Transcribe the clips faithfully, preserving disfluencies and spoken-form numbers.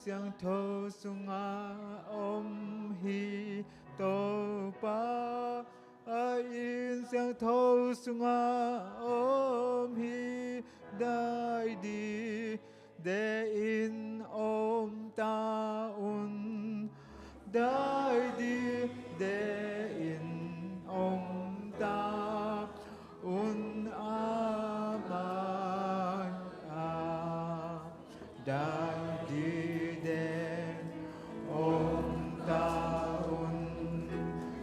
Siangtho sungah om hi Topa, a inn siangtho sungah om hi. Dai dide in om ta un, dai dide in om ta un, a mai a dai dide om ta un,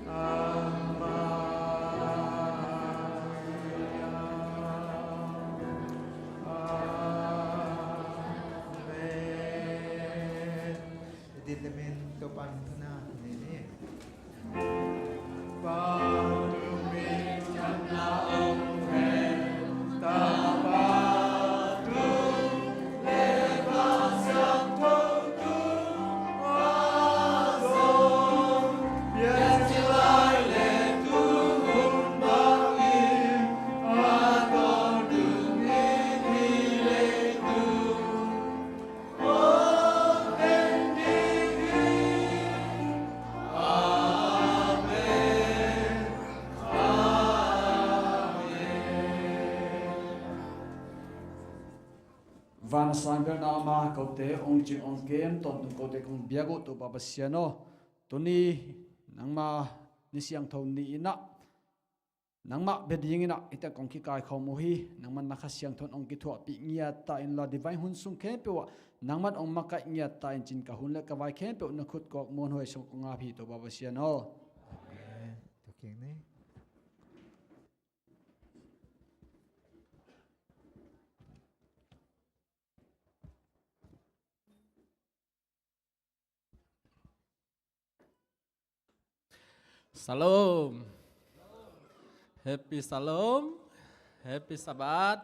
a mai a. Amen. Din lemin Topa min thana nei ni. Van a sang belna ama kote ong cing ong kem tawntung kote kong biak uh Topa Pasian aw, tuni nangma ni siangtho ni inah nangmah bia dingin ah hita kong kikaikhawm uh hi. Nangman na Kha Siangtho in hong kithuahpih ngiat ta inla, divine hun sung khempeuh ah nangman hong makaih ngiat ta in, cin ka hun le ka vai khempeuh na khut kawk muanhuai sung kong ap hi Topa Pasian aw. Amen. Tua kiang ni. Shalom. Happy Shalom. Happy Sabbath.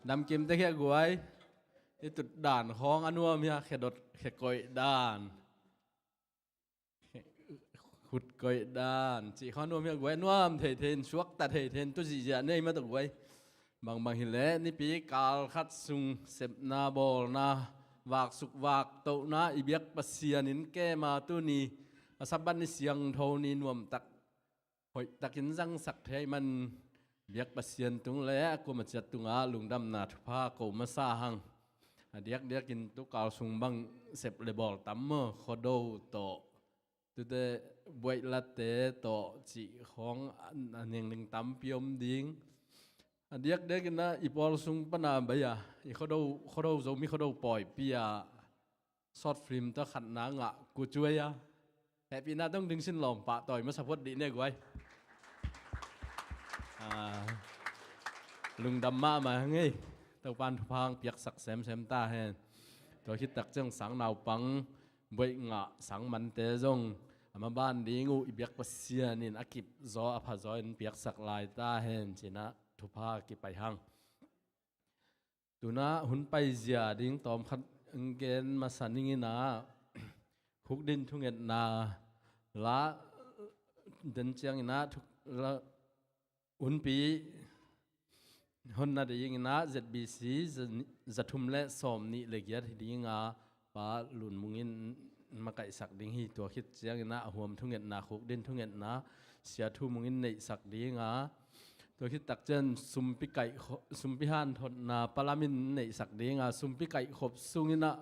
Namkim te khia guai. I tut dan khawng a nuam hia, khe dot khe koih dan. Khut koih dan cih khuan nuam hi a guai, nuam thei thei in, suakta thei thei in, tu zihziah nei mah tawh guai. Bangbang hileh nipi kal khat sung sepna bawlna, vaksuk vaktohna i biak Pasian in kem a, tuni a Sabbath ni siangtho ni nuamtak hoihtakin zangsak thei man biak Pasian tung le a kuama ciat tungah lungdamna thupha ko masa hang. A diakdiakin tu kal sung bang sep le bawl tam maw, Khuado tawh, tute buaihlate tawh cih khawng a, a nengning tampi om ding. A diakdiakin ah i pawl sung pana bai a, i Khuado, Khuado Zomi Khuado pawipi ah short film tawh khatna ngah kucuai a, hehpihna tawh ding sin lawm pahtawi masa phot dih ne guai. Ah, lungdam mahmah hang ei. Topan thupha hong piaksak semsem ta hen. Tua khit tak ciang sang naupang buaih ngah sang mante zong a maban ding uh i biak Pasian in a kip zaw a pha zaw in piaksak lai ta hen, cinah thupha kipai hang. Tunah hun paizia ding tawmkhat gen masa ninginah khukdin thungetna la den cianginah thuk la hunpi honna dinginah Z B C za, za thum le sawm nih le giat hi dinga Pa Lun Mung in makaihsak ding hi. Tua khit cianginah a huam thungetna, khukdin thungetna Sia Thu Mung in neihsak dinga, tua khit tak ciang sumpi kaih kho, sumpi hanthotna Pa Lam in neihsak dinga, sumpi kaih khop sunginah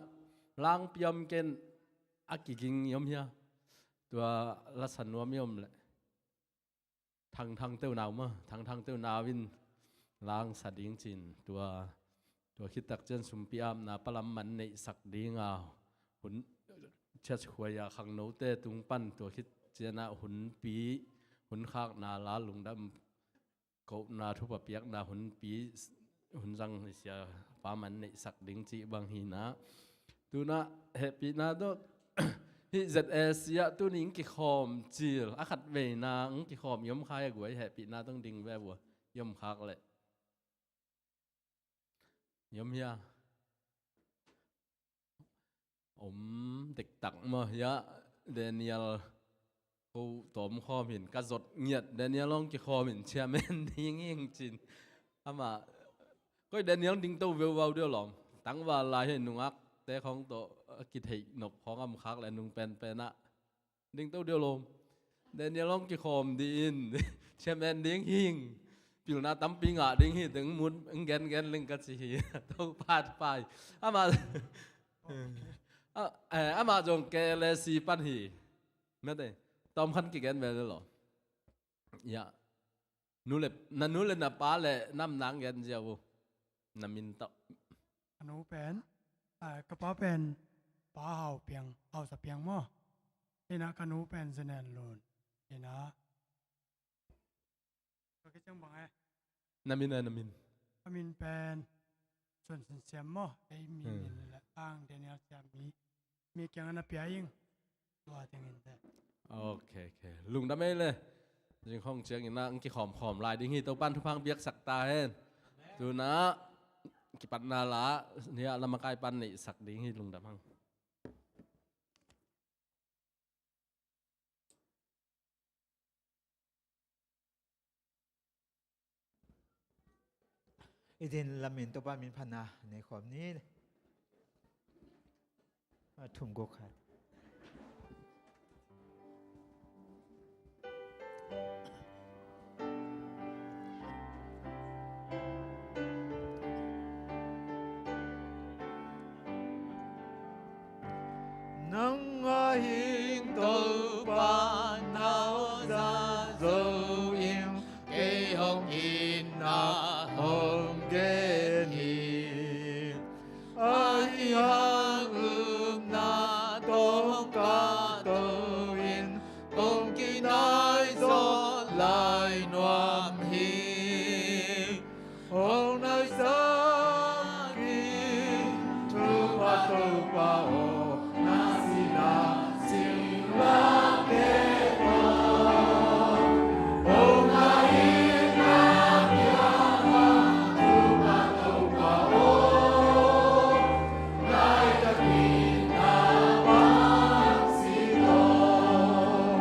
langpiam ken a kiging i om hia. Tua lasa nuam i om leh Thangthang Teunau maw, Thangthang Teunau in langsa ding cin, tua, tua khit tak ciang sumpi apna Pa Lam Man neihsak dinga, hun, church khuai a khangnote tung pan tua khit cianah hunpi, hun khakna la lungdam kohna thupha piakna hunpi, hun zang hi sia Pa Man neihsak ding cih bang hinah. Tunah hehpihna tawh hih Z A C ah tuni hong kikhawm cil a khat veina hong kikhawm i om kha hia guai, hehpihna tawh ding ve vua, i om khak leh. I om hia? Om dektak maw hia? Daniel ko tawm khawm hin ka zot ngiat, Daniel hong kikhawm hin chairman ding hing cin. Amah koi Daniel ding to veuvau deuh lawm. Tangval lai hi nungakte khawng tawh, a kitheih nop khawng a om khak le nung penpen ah ding to deuh lo. Daniel hong kikhawm dih in, chairman ding hing, pilna tampi ngah ding hi, teng mut eng gen gen leng ka ci hi. Topa pai. Amah, a, eh, amah zong K L A C pan hi. Mate, tawm khan kigen ve lo. Ya. Nu le, na nu le na pa le nam nang gen ziau. Na min tawh. Ka nu pen, ah, ka pa pen Pa Hau Piang, Hau Sa Piang maw. Ina ka nu pen Zenen Lun. Ina. Ka kiciang bang e. Na min e, na min. Ka min pen Suan Sin Siam maw. Ei mi, hmm, min le ang Daniel Siam mi. Mi kiang a na pia ing. Tua tengin te. Ok, ok. Lungdam ei le. Zing khawng ciangin ah ang kikhawmkhawm lai ding hi, Topan thupha piaksak ta hen. Tuna kipatna la, nia lamakai pan neihsak ding hi, lungdam hang. I din lamin Topa min phatna nei khawm ni. A thum guk khat. Nang a hing Topa nau za zo in, kei hong itna hong gen hi. Ahi hang upna tawh ka to in, kong kinai zawh lai nuam hi. Hong naisak in, Topa, Topa aw, na sihna singlamteh tawh. Hong nai in na kiang ah, Topa, Topa aw, nai takin na pang si tawh.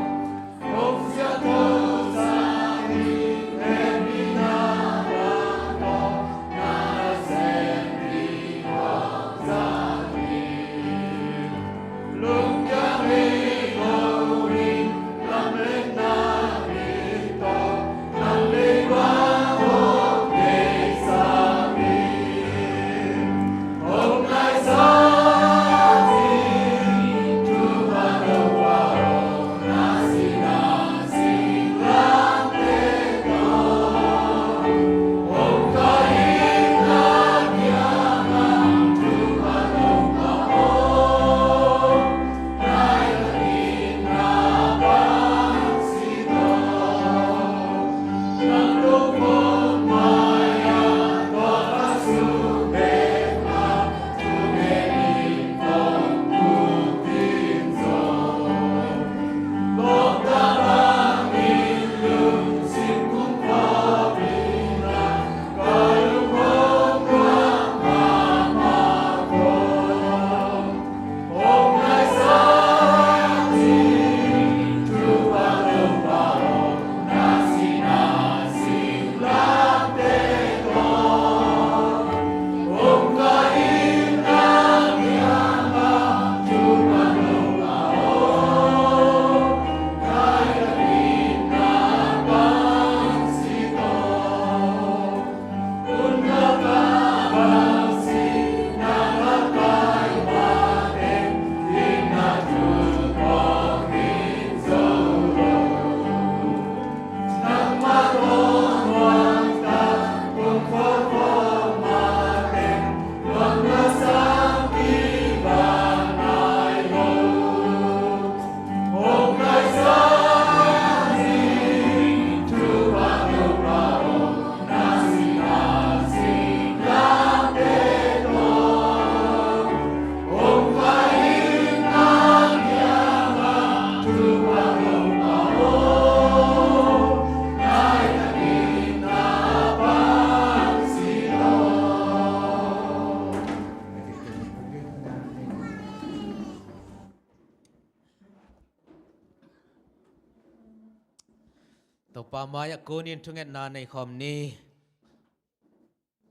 Topa mai-ah kunin thungetna nei khawm ni.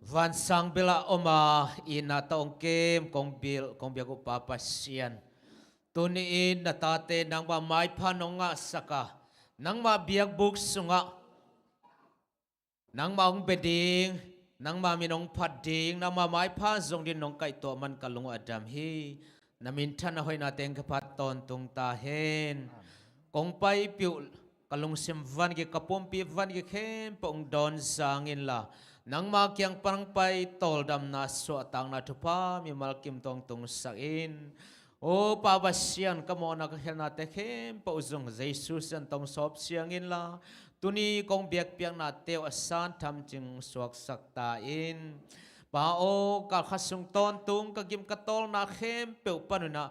Vansang bel ah om a, itna tawh hong kem kong bil, kong biak uh Pa Pasian, tuni-in na tate nangmah maipha nong ngahsak a, nangmah biakbuk sungah nangmah hong bia ding, nangmah min hong phat ding, nangmah maipha zong ding nong kaihtuah man ka lung uh a dam hi. Na minthanna hoihna teng ka phat tawntung ta hen. Kong paipih uh ka lungsim vangik, ka pumpi vangik khempeuh hong dawn zang inla, nangma kiang pan hong pai tawldamna, suahtakna, thupha mimal kim tawh hong tungsak in. O Pa Pasian, ka mawhna ka khialhnate khempeuh zong Jesu sisan tawh hong sawp siang inla, tuni kong biakpiaknate uh a san tham cing suaksak ta in. Pa aw, kalkhat sung tawntung ka gim ka tawlna khempeuh pan un ah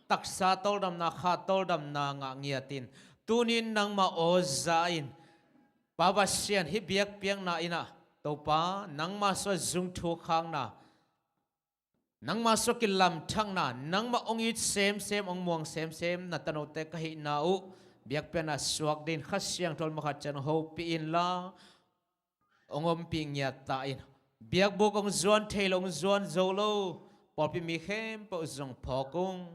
taksa tawldamna, kha tawldamna ngah ngiat in. Tuni-in nangmah aw za in, Pa Pasian, hih biakpiakna in ah Topa, nangmah sungah zung thukhakna, nangmah sungah kilamthakna, nangmah hong it semsem, hong muang semsem na tanote ka hihna uh biakpiakna suak dingin Kha Siangtho mah khat ciat hong hopih inla, hong ompih ngiat ta in. Biakbuk hong zuan thei lo, hong zuan zo lo pawlpi mi khempeuh zong phawk ung.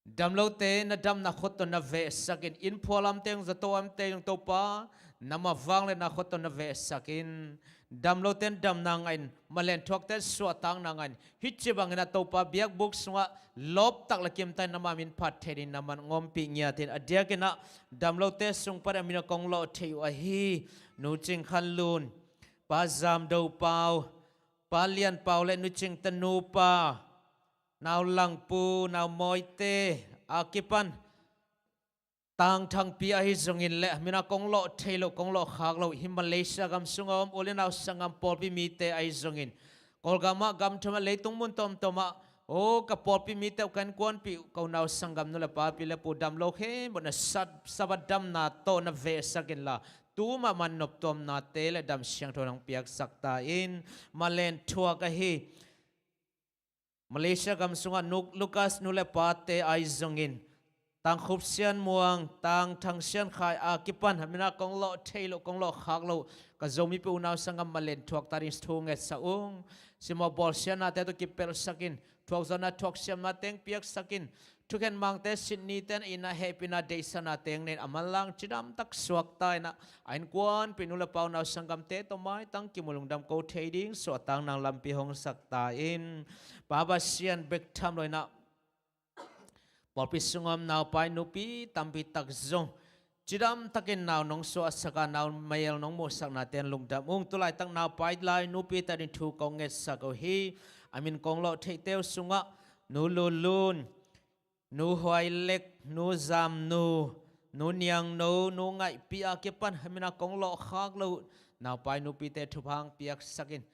Damlote na damna khut tawh na vehsak in. Inn phualamte zong, zato amte zong Topa, nangmah vangliatna khut tawh na vehsak in. Damlote in damna ngah in, malen thuakte in suahtakna ngah in. Hih ci bangin ah Topa, biakbuk sungah lawptak le kimtak in nangmah min phat thei dingin nangman hong ompih ngiat in. A diakin ah damlote sung pan a min a kong lawh theih uh ahi Nu Cing Khan Lun, Pa Zam Do Pau, Pa Lian Pau le Nu Cing Tanu Pa, Nau Lang Pu, Nau Mawite a kipan Tang Thang Pi ahi zongin le, a min a kong lawh theih loh, kong lawh khak loh, hih Malaysia gam sungah om u le nau sanggam pawlpi mite ahi zongin, Kawlgam ah, gam thum ah, leitung mun tuamtuam ah, o ka pawlpi mite uh, ka innkuanpih uh, ka unau sanggam nu le papi le pu damlo khempeuh na sat, Sabbath damna tawh na vehsak inla, tu mahmah noptuamnate le dam siangtho nang piaksak ta in. Malen thuak ahi Malaysia gam sungah Nu Lucas nu le pate ahi zongin, Tang Khup Sian Muang, Tang Thang Sian Khai a kipan a min a kong lawh theih loh, kong lawh khak loh ka Zomi pi unau sanggam malen thuak ta dingin thu ngetsak ung. Simmawh bawlsiatnate tawh kipelhsak in. Thuakzawhna thuaksiamna teng piaksak in. Thukhen mangte, Sydney ten in ah hehpihna deihsakna teng nei in, a manlang cidamtak suak ta in ah, a innkuanpih nu le pa unau sanggamte tawh maitang kimu lungdam ko thei ding suahtakna lampi hong sak ta in. Pa Pasian, bek tham lo in ah pawlpi sungah om naupai nupi tampi tak zong cidamtakin nau nong suahsak a, nau mel nong muhsaknate in lungdam ung. Tulaitak naupai lai nupi ta dingin thu kong ngetsak uh hi. A min kong lawh theihte uh sungah Nu Lu Lun, Nu Huai Lek, Nu Zam Nu, Nu Niang No, Nu Ngaih Pi a kipan a min a kong lawh khak loh naupai nupite thupha hong piaksak in.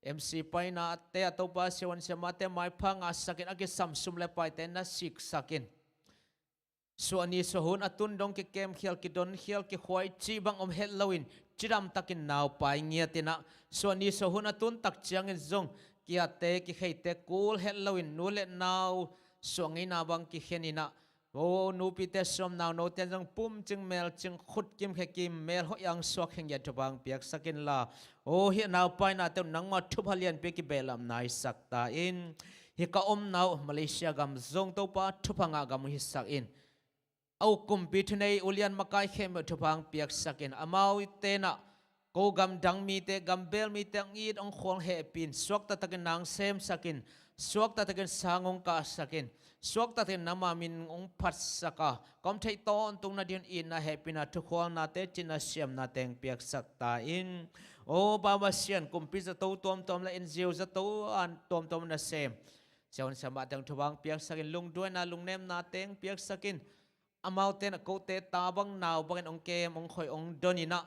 M C painate ah Topa, siavuan siamahte maipha ngahsak in, a kisam sum le paite na siksak in. Suahni suahhun a tun dong kikemkhial, kidonkhial, kikhuai cih bang om het loin cidamtakin naupai ngiat in ah, suahni suahhun a tun tak ciangin zong kiatte, kikheite kul het loin nu le nau suah ngeina bang kikhen in ah, o nupite sawm, nau note zong pumcing melcing, khut kim khe kim, mel hoih a hong suak khe ngiat thupha hong piaksak inla, o hih naupainate uh nangmah thupha lianpi a kibehlap naisak ta in. Hih ka omna uh Malaysia gam zong Topa, thupha ngah gam uh hisak in. A uk kumpi thunei ulian makai khempeuh thupha hong piaksak in. Amaute in ah ko gam dang mite, gambel mite hong it hong khual hehpih in, suakta takin na hong semsak in, suakta takin sang hong kahsak in, suakta takin nangma min hong phatsak a, ka om theih tawntung nading un itna, hehpihna, thukhualnate, cihna siamnate hong piaksak ta in. O Pa Pasian, kumpi zato tuamtuam le N G O zato tuamtuam nasem siavuan siamahte hong thupha hong piaksak in, lungduaina, lungnemnate hong piaksak in. Amaute in ah kote ta bang nau bangin hong kem, hong khoih, hong don in ah,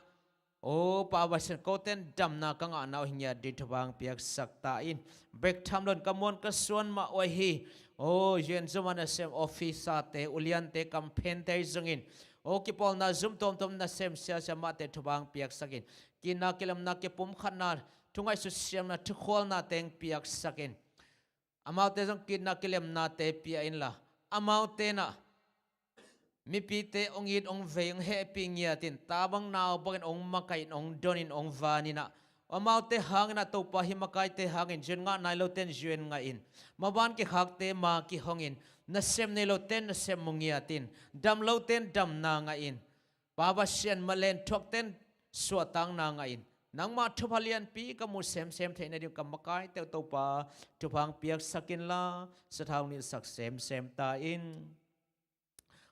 o Pa Pasian, kote in damna ka ngahna uh hi ngiat ding thupha hong piaksak ta in. Bek tham loin ka muan ka suan mah uh ahi, o U N zum a nasem officerte, uliante, kamphente ahi zongin, o kipawlna zum tuamtuam nasem sia siamahte thupha hong piaksak in. Kiitna, kilemna, kipumkhatna, thungaihsut siamna, thukhualnate hong piaksak in. Amaute zong kiitna kilemnate pia inla, amaute in ah mipite hong it, hong vei, hong hehpih ngiat in, ta bang nau bangin hong makaih in, hong don in, hong van in ah, Amaute hangin ah Topa, hih makaite hangin, Zion ngah nai lote in Zion ngah in, maban kikhakte ma kihong in, nasem nei lote in nasem mu ngiat in, dam lote in damna ngah in, Pa Pasian, malen thuakte in suahtakna ngah in, nangmah thupha lianpi ka mu semsem theih nading ka makaite uh Topa, thupha hong piaksak inla, sathau hong nilhsak semsem ta in.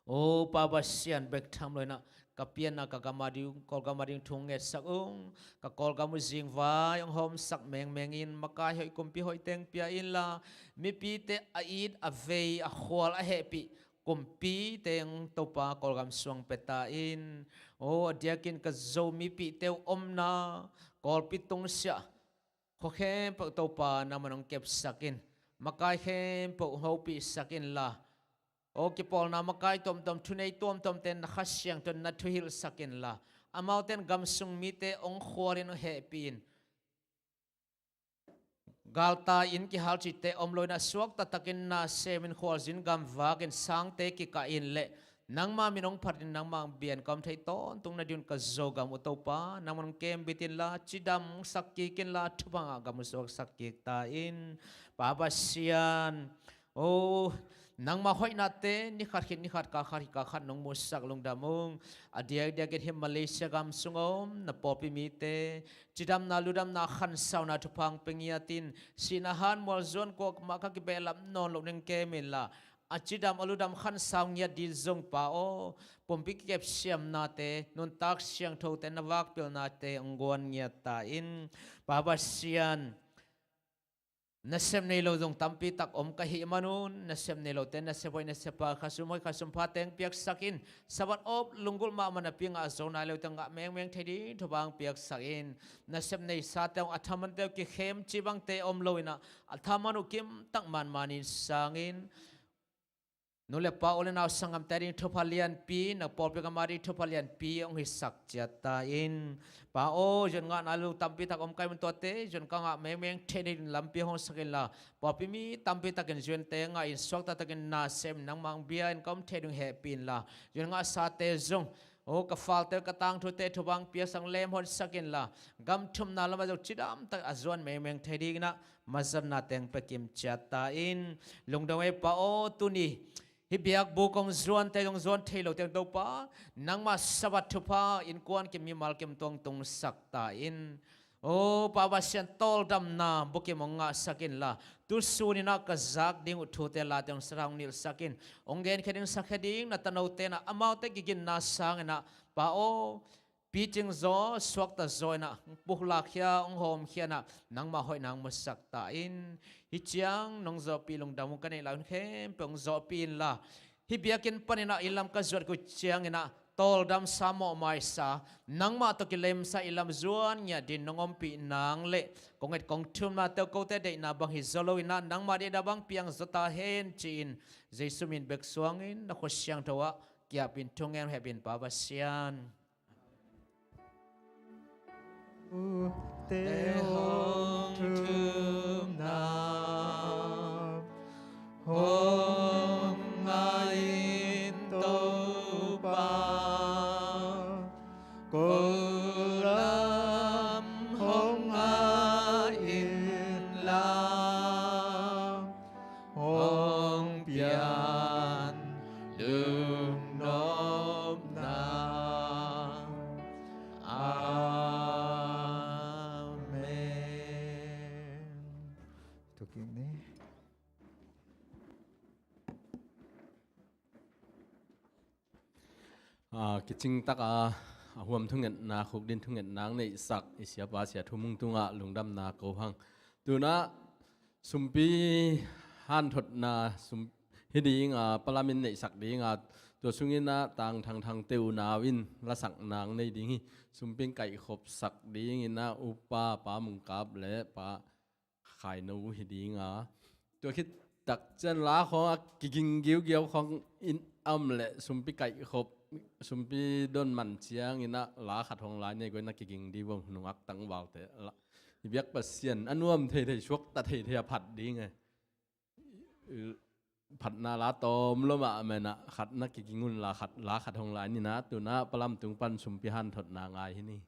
O Pa Pasian, bek tham lo in ah ka pianna ka gam ading, Kawlgam ading thu hong ngetsak ung. Ka Kawlgam uh zingvai hong hawmsak mengmeng in, makai hoih, kumpi hoih teng pia inla, mipite a it, a vei, a khual, a hehpih kumpite hong Topa Kawlgam sung pia ta in. O, a diakin ka Zo mipite uh omna Kawlpi tungsiah khua khempeuh Topa, nangman hong kepsak in, makai khempeuh hopihsak inla, o, kipawlna makai tuamtuam, thunei tuamtuamte na Kha Siangtho in na thuhilhsak inla, amaute in gam sung mite hong khual in, hong hehpih in, galtai in kihal cihte om lo in ah, suakta takin na sem in, khualzin gamvak in, sangte kikah in leh nangma min hong phat in, nangma hong bia in ka om thei tawntung nading un ka Zogam uh Topa, nangman hong kembit inla, cidamsak kik inla, thupha ngah gam uh suaksak kik ta in. Pa Pasian, o, nangma hoihnate ni khat khit ni khat, ka khat khit ka khat nong musak lungdam ung. A diakdiakin hih Malaysia gam sung a om na pawlpi mite cidamna, ludamna, khansauna thupha hong pia ngiat in, sihna han mual zuan kuamah ka kibehlap nawn loh ding kem inla, a cidam a ludam khansau ngiat ding zong Pa aw, pumpi kikep siamnate, nuntak siangthote, na vakpilnate hong guan ngiat ta in. Pa Pasian, nasem nei lo zong tampi tak om ka hih man un, nasem nei lote nasep hoih, nasep pha, khasum hoih, khasum pha teng piaksak in. Sabbath awp lunggulh mahmah napi ngah zo nai lote ngah mengmeng thei ding thupha hong piaksak in. Nasep nei sate hong a thaman teuh kikhem cih bangte om lo in ah, a thaman uh kimtak manmanin sang in. Nu le pa, u le nau, sanggamte ading thupha lianpi, na pawlpi gam ading thupha lianpi hong hisak ciat ta in. Pa aw, Zion ngah nai lo tampi tak om ka hih man, tuate Zion ka ngah mengmeng theih nading lampi hong sak inla, pawlpi mi tampi takin Zion teng ngah in, suakta takin na sem in, nangma hong bia in ka om theih ding hehpih inla, Zion ngahsate zong, o, ka falte, ka tangthute thupha hong piaksak, lemhonsak inla, gam thumna lamah zong cidam tak a zuan mengmeng thei dingin ah mazatna teng pia kim ciat ta in. Lungdam ei Pa aw, tuni hih biakbuk hong zuante zong, zuan thei lote zong Topa, nangma Sabbath thupha innkuan kim, mimal kim tuang tungsak ta in. O Pa Pasian, tawldamna bukim hong ngahsak inla, tu sun in ah ka zak ding uh thute, late hong sathau hong nilhsak in. Hong genkhia ding, sakhia ding na tanote in ah, amaute kiginna sangin ah Pa aw, picing zaw, suakta zaw in ah hong puklakkhia, hong hawmkhia in ah, nangma hoihna hong musak ta in. Hih ciang nong zawhpih lungdam uh ka neih lai hun khempeuh hong zawhpih inla, hih biakinn panin ah inn lam ka zuat kik uh ciangin ah, tawldamsa, mawhmaisa, nangmah tawh kilemsa inn lam zuan ngiat dingin nong ompih nang leh, kong et kong thumnate uh kote deihna bang hi zaw lo in ah, nangmah deihna bang piang zaw ta hen ci-in, Jesu min bek suangin na khut siangtho ah ki-apin thungen hehpih in, Pa Pasian. Te hong thumna hong ngah in, Topa, ko lam hong ngah inla, hong pian lungnopna. Amen. Tukin ni. A, kicing taka a huam thungetna, khukdin thungetna neihsak i siapa Sia Thu Mung tungah lungdamna ko hang. Tunah sumpi hanthotna sum, hi ding a, palamin neihsak ding a, tua sungin ah Tang Thang Thang te unau in lasak nang nei ding hi. Sumpi kaihkhopsak dingin ah upa Pa Mung Kap le Pa Khai No hi ding a, tua khit tak ciang la khawng a kiging giugiau khawng in om leh sumpi kaihkhop, sumpi don man ciangin ah la khat hong lai nei ko in ah kiging ding vong, nungak tangvalte la. I biak Pasian a nuam theithei, suakta theithei a phat ding e. Phatna la tawm lo mahmah in ah khat na kiging un la, khat, la khat hong lai ni in ah, tunah palam tung pan sumpi hanthotna ngai hi ni.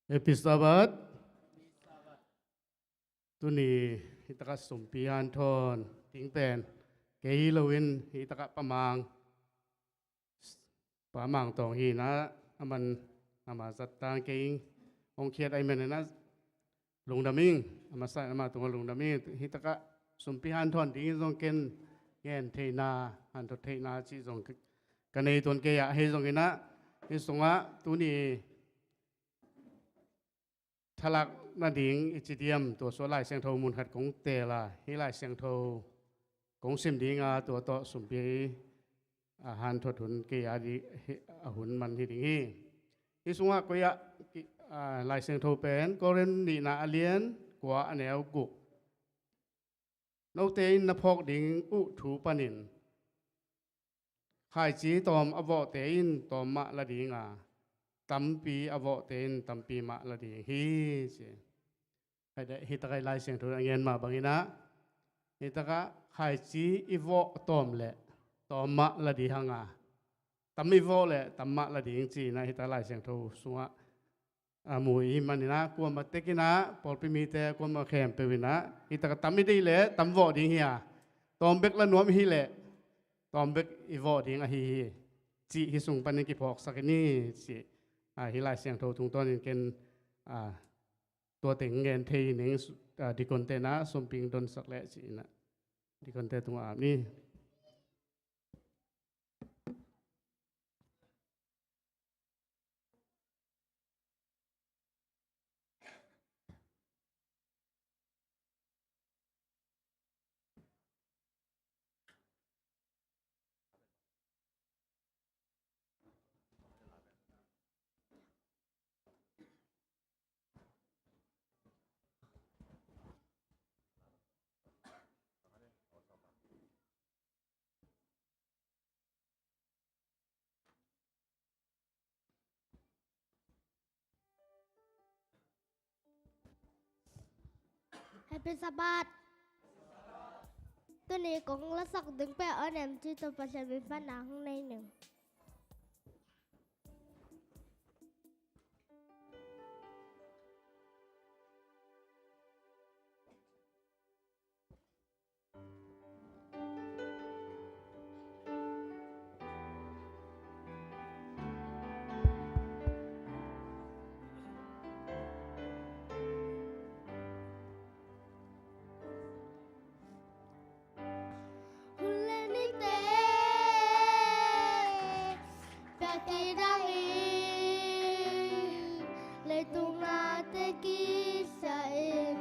Happy Sabbath. Tuni hitakah sumpi hanthawn ding pen kei hi loin hitakah Pa Mang, Pa Mang Tawng hi inah, aman ama zat tan kei hong khiat ahih manin ah lungdam ing, a masa in ama tungah lungdam ing. Hitakah sumpi hanthawn dingin zong ken ngen theihna, hanthot theihna cih zong ka, ka nei tuan kei ah, ahi zongin ah hih sungah tuni thalak nading i ci diam, tua sungah Lai Siangtho mun khat kong teel a, hih Lai Siangtho kong sim ding a, tua tawh sumpi, a, hanthot hun kei a di, hi, a hun man hi ding hi. Hih sungah koi ah, ki, a, Lai Siangtho pen Korin nihna a lian kua a neu guk. Note in na phawk ding uh thu panin khaici tawm a vawhte in tawm mah la ding a, tampi a vawhte in tampi mah la ding hi, ci. Hitakah Lai Siangtho a ngen mah bangin ah, hitakah khaici i vawh tawm leh tawm mah la ding hang a, tam i vawh leh tam mah la ding ci-in ah hitakah Lai Siangtho sungah a mu i hih manin ah, kuamah tek in ah, pawlpi mite kuamah khempeuh in ah, hitakah tam i deih leh tam vawh ding hi a, tawm bek la nuam i hih leh tawm bek i vawh ding ahi hi, cih hih sung panin kiphawksak i ni, cih, a, hih Lai Siangtho tungtawnin ken, a, tua teng ngen thei ning, a, dikonte in ah sumpi hong donsak leh ci-in ah dikonte tungah ap ni. Happy Sabbath. Tuni kong lasak ding pen aw nem ci tawh Pasian min pan na hong nei ning. Hun le nite piakthei dangin leitung nate kisa in,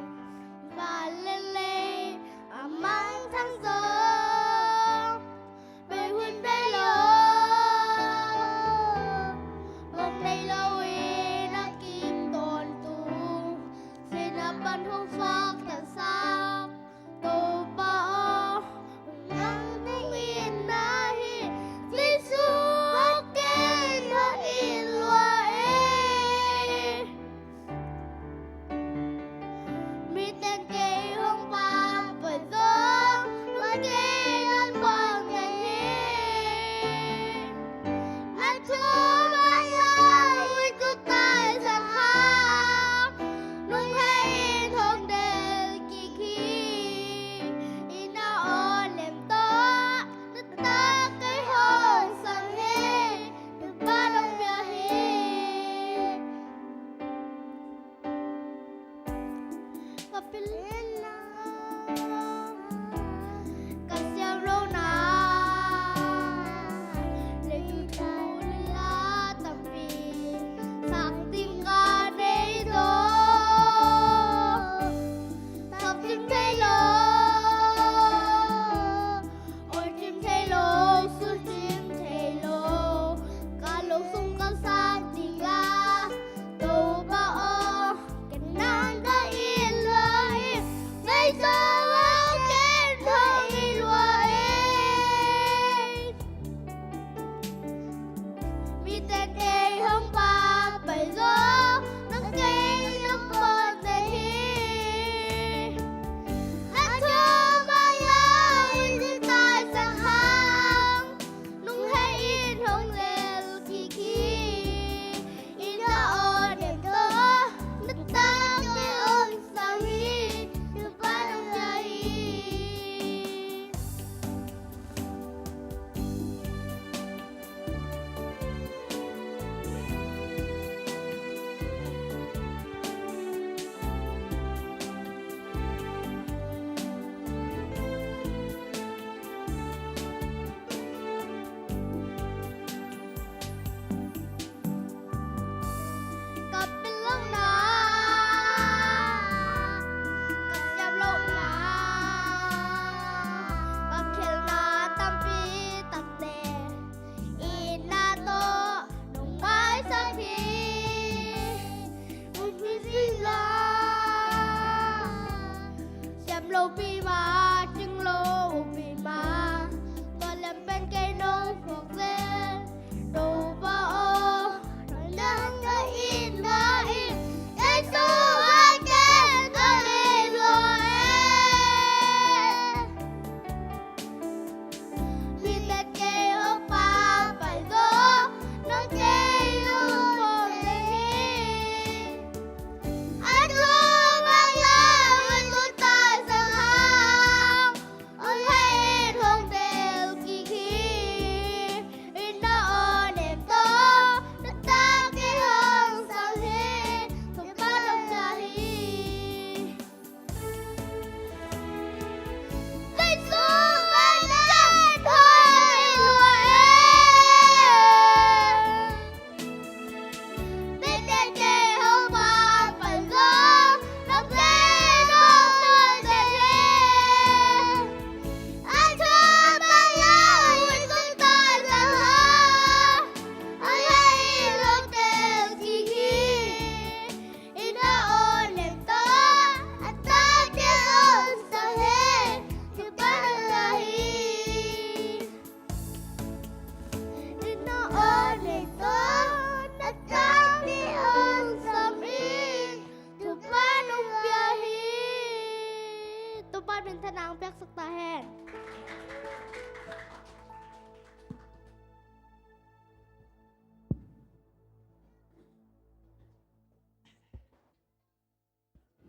van le lei a mangthang zong bei hun bei lo, mong nei lo in a kim tawntung, sinah pan hong suak tansam Topa aw, nang hong itna hi, Jesu a ken hong it lua e. Miten kei hong pampai zong, tua kei nang pang ngai hi. A thu mah lai ui ku tai sang hang, nong hei in hong del kik hi. Inn a aw lem tawh, na ta kei hong sang hi, Topa nong bia hi. Ka pilna, ka siam rona, leitung thu lila tampi, sak ding ka nei zaw, sak ding thei lo, awi cim thei lo, sul cim thei lo, ka lo sung ka sang ding la, Topa aw, ken nang ka it lua hi.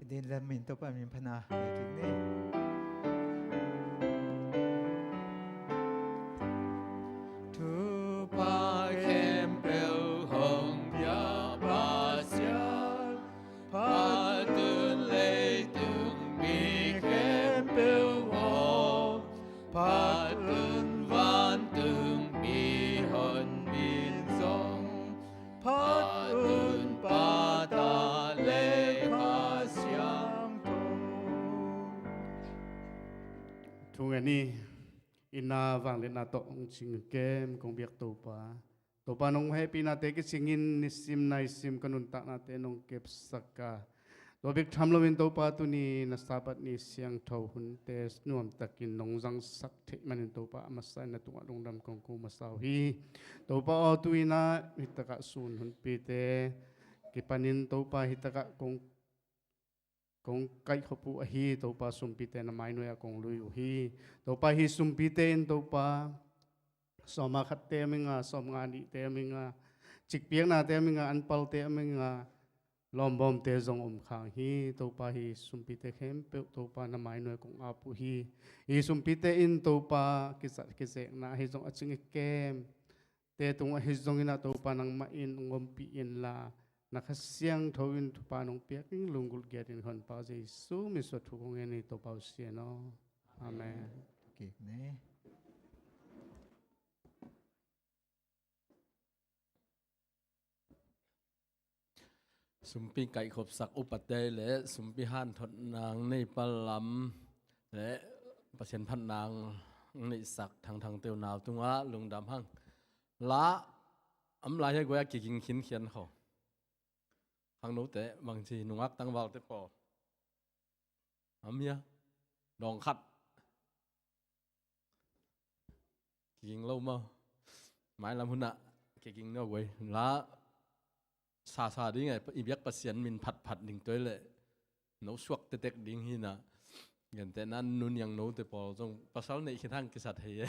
Din lam min Topa min phana ngei kik ni. Thupha khempeuh hong pia Pasian, phatun leitung mi khempeuh aw, phatun vantung mi hon min zong, phatun Pa, Ta le Kha Siangtho. Thu ngen ni. Ina vangliatna tawh hong cing kem kong biak Topa, Topa nong hehpihnate kicingin nisim naisim ka nuntaknate nong kepsak a, tua bek tham loin Topa tuni na Sabbath ni siangtho hunte nuamtakin nong zangsak theih manin Topa a masa in na tungah lungdam kong ko masa uh hi. Topa aw, tu-in ah hitakah sun hunpite kipanin Topa hitakah kong kong kaihkhop uh ahi Topa, sumpite na mainuai ah kong lui uh hi. Topa, hih sumpite in Topa, sawm a khatte om ing a, sawm nga nihte om ing a, cikpiaknate om ing a, anpalte om ing a, lawmbawmte zong om khang hi. Topa, hih sumpite khempeuh Topa na mainuai kong ap uh hi. Hih sumpite in Topa, kizat kizekna ahi zong a cing i kem te tung ahi zongin ah Topa nangmah in hong ompih inla, na Kha Siangtho in thupha nong piak ing, lunggulh giat in Honpa Jesu min suang thu kong ngen hi Topa, uh Sian aw. Amen. Okay, ne. Sumpi kaihkhopsak upate le sumpi hanthotna nei palam le Pasian phatna neihsak thangthang teu nau tungah lungdam hang. La am lai hia guai a kiging khinkhian kho. Khangnote bangci nungak tangvalte pawl. Am hia? Dawng khat. Kiging lo maw? Mailam hunah kiging no guai. La sasa ding a, i biak Pasian min phatphat ding tuai le no suak tetek ding hinah. Gentehna nuniang note pawl zong pasal neih khit hang kisat hei e.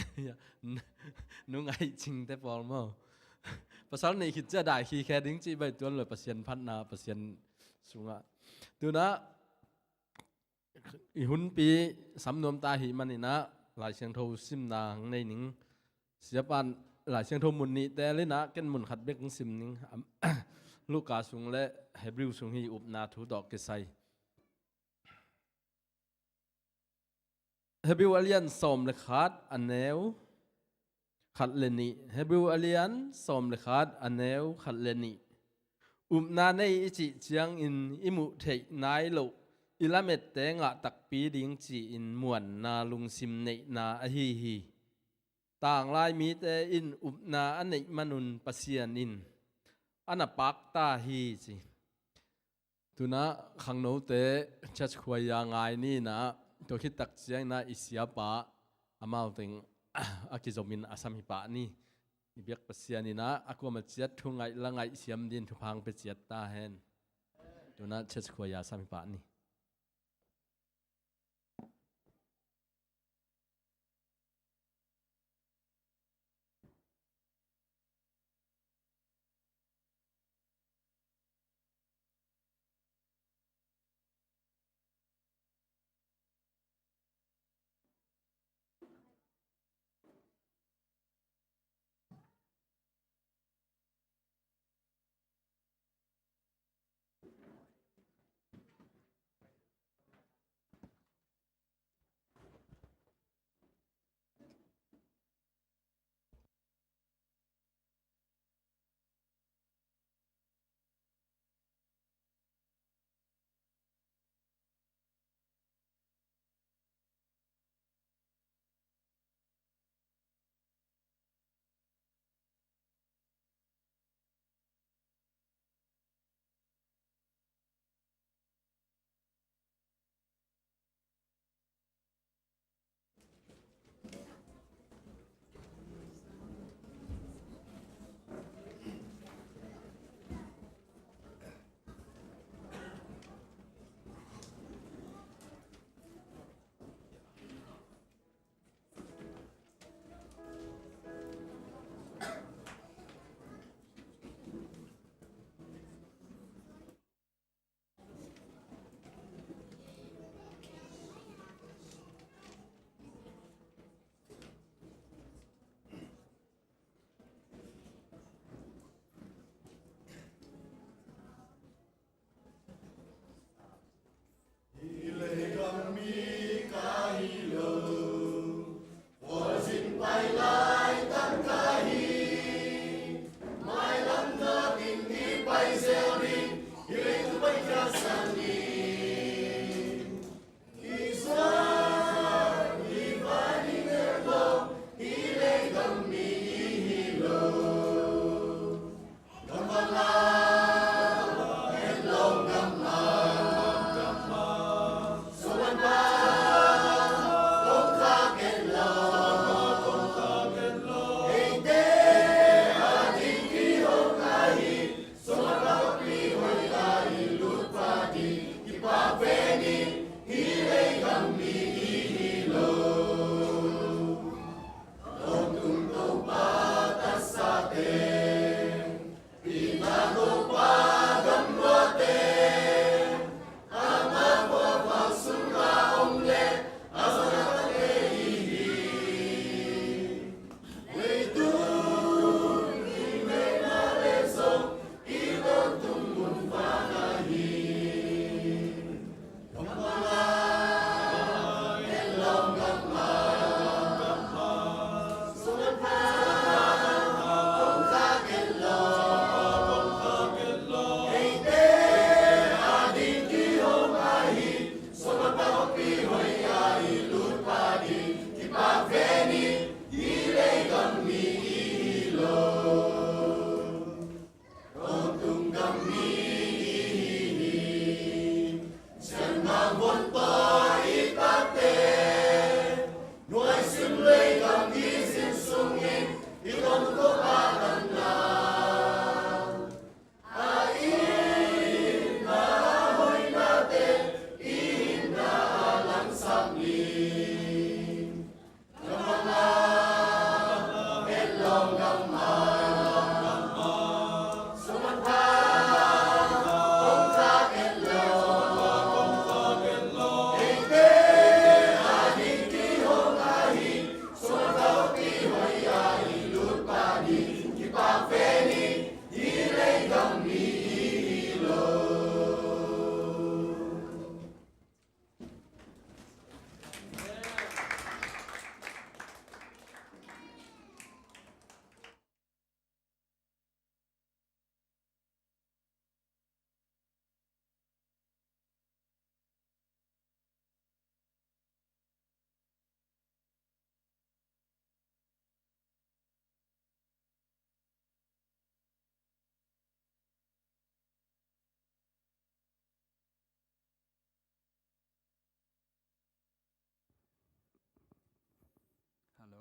Nungaih cingte pawl maw? Pasal neih khit cia dai khikhe ding cih baih tuan lo Pasian phatna Pasian sungah. Tunah i hunpi sam nuam ta ahih maninah Lai Siangtho simna hong nei ning. Siapa in Lai Siangtho mun nih teel inah ken mun khat bek hong sim ning. Luka sung le Hebrew sung hi upna thu tawh kisai. Hebrew a lian sawm le khat a neu khat le nih. Hebrew a lian sawm le khat a neu khat le nih. Upna nei i cih ciangin i muh theih nai loh i lamette ngah takpi ding ci-in muanna lungsim neihna ahi hi. Tanglai mite in upna a neih manun Pasian in a na pakta hi ci. Tunah khangnote church khuaia ngai ninah tua khit tak cianginah i siapa amau teng a kizomin a sam hi pah ni. I biak Pasian inah a kuama ciat thu ngaih la ngaih siam din thupha hong pia ciat ta hen. Tunah church khuaia sam hi pah ni.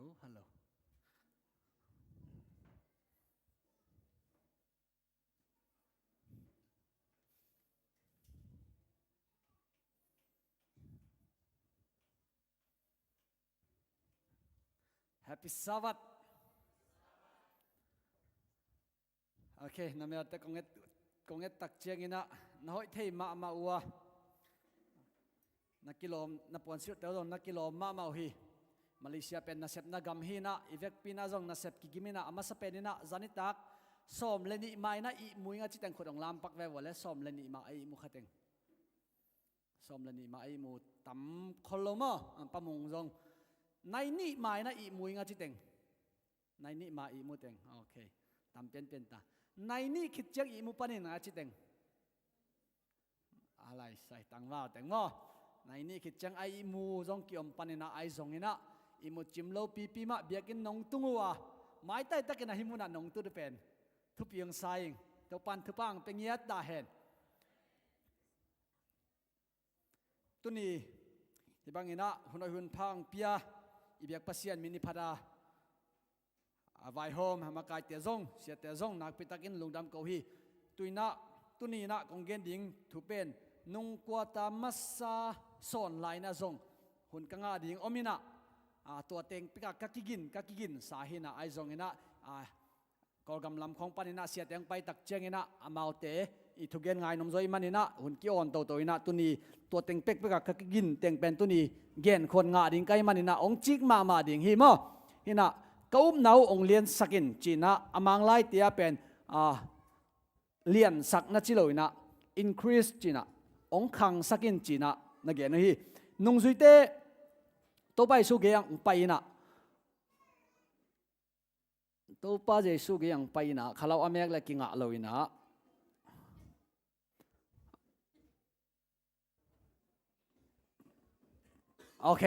Oh, hello. Happy Sabbath. Ok, na melte kong et, kong et tak ciangin ah na hoih thei mahmah uh a, na kilawm, na puansilhte uh zong na kilawm mahmah uh hi. Malaysia pen nasepna gam hi in ah, i vekpi in ah zong nasep kigim in ah, a masa pen in ah zanitak sawm le nih mah in ah ihmu ing a ci teng khut hong lampak ve vua le, sawm le nih mah a ihmu kha teng. Sawm le nih mah a ihmu tam khol lo maw? A, Pa Mung zong nai nih mah in ah ihmu ing a ci teng. Nai nih mah ihmu teng. Ok. Tam pianpian ta. Nai nih khit ciang ihmu panin a ci teng. A lai sai tangval teng maw? Nai nih khit ciang a ihmu zong kiom panin ah, ahi zongin ah ihmu cim lo pipi mah biakinn nong tung uh a, maitai takin ah hih munah nong tut uh pen thupi hong sa ing. Topa'n thupha hong pia ngiat ta hen. Tuni hih bangin ah hun hoih hun pha hong pia i biak Pasian min i phat a, a vaihawm a makaite zong, siate zong nakpi takin lungdam ko hi. Tu in ah, tuni in ah kong gen ding thu pen nung quarter masa sawn lai in ah zong hun ka ngah ding om in ah, a, tua teng pek ah ka kigin, ka kigin sa hi in ah, ahi zongin ah, a, Kawlgam lam khawng panin ah siate hong pai tak ciangin ah amaute i thugen ngai nuam zaw ahih manin ah hun ki-awn toto in ah, tuni tua teng pekpek ah ka kigin teng pen tuni genkhuan ngah ding ka hih manin ah hong cik mahmah ding hi maw? Hi in ah, ka upna uh hong liansak in ci in ah, a Mang laite ah pen, a, liansak na ci lo in ah, increase ci in ah, hong khangsak in ci in ah na gen uh hi. Nungzuite Topa Jesu gei ah hong pai in ah, Topa Jesu gei ah hong pai in ah, khalau a mek le kingah lo in ah. Ok.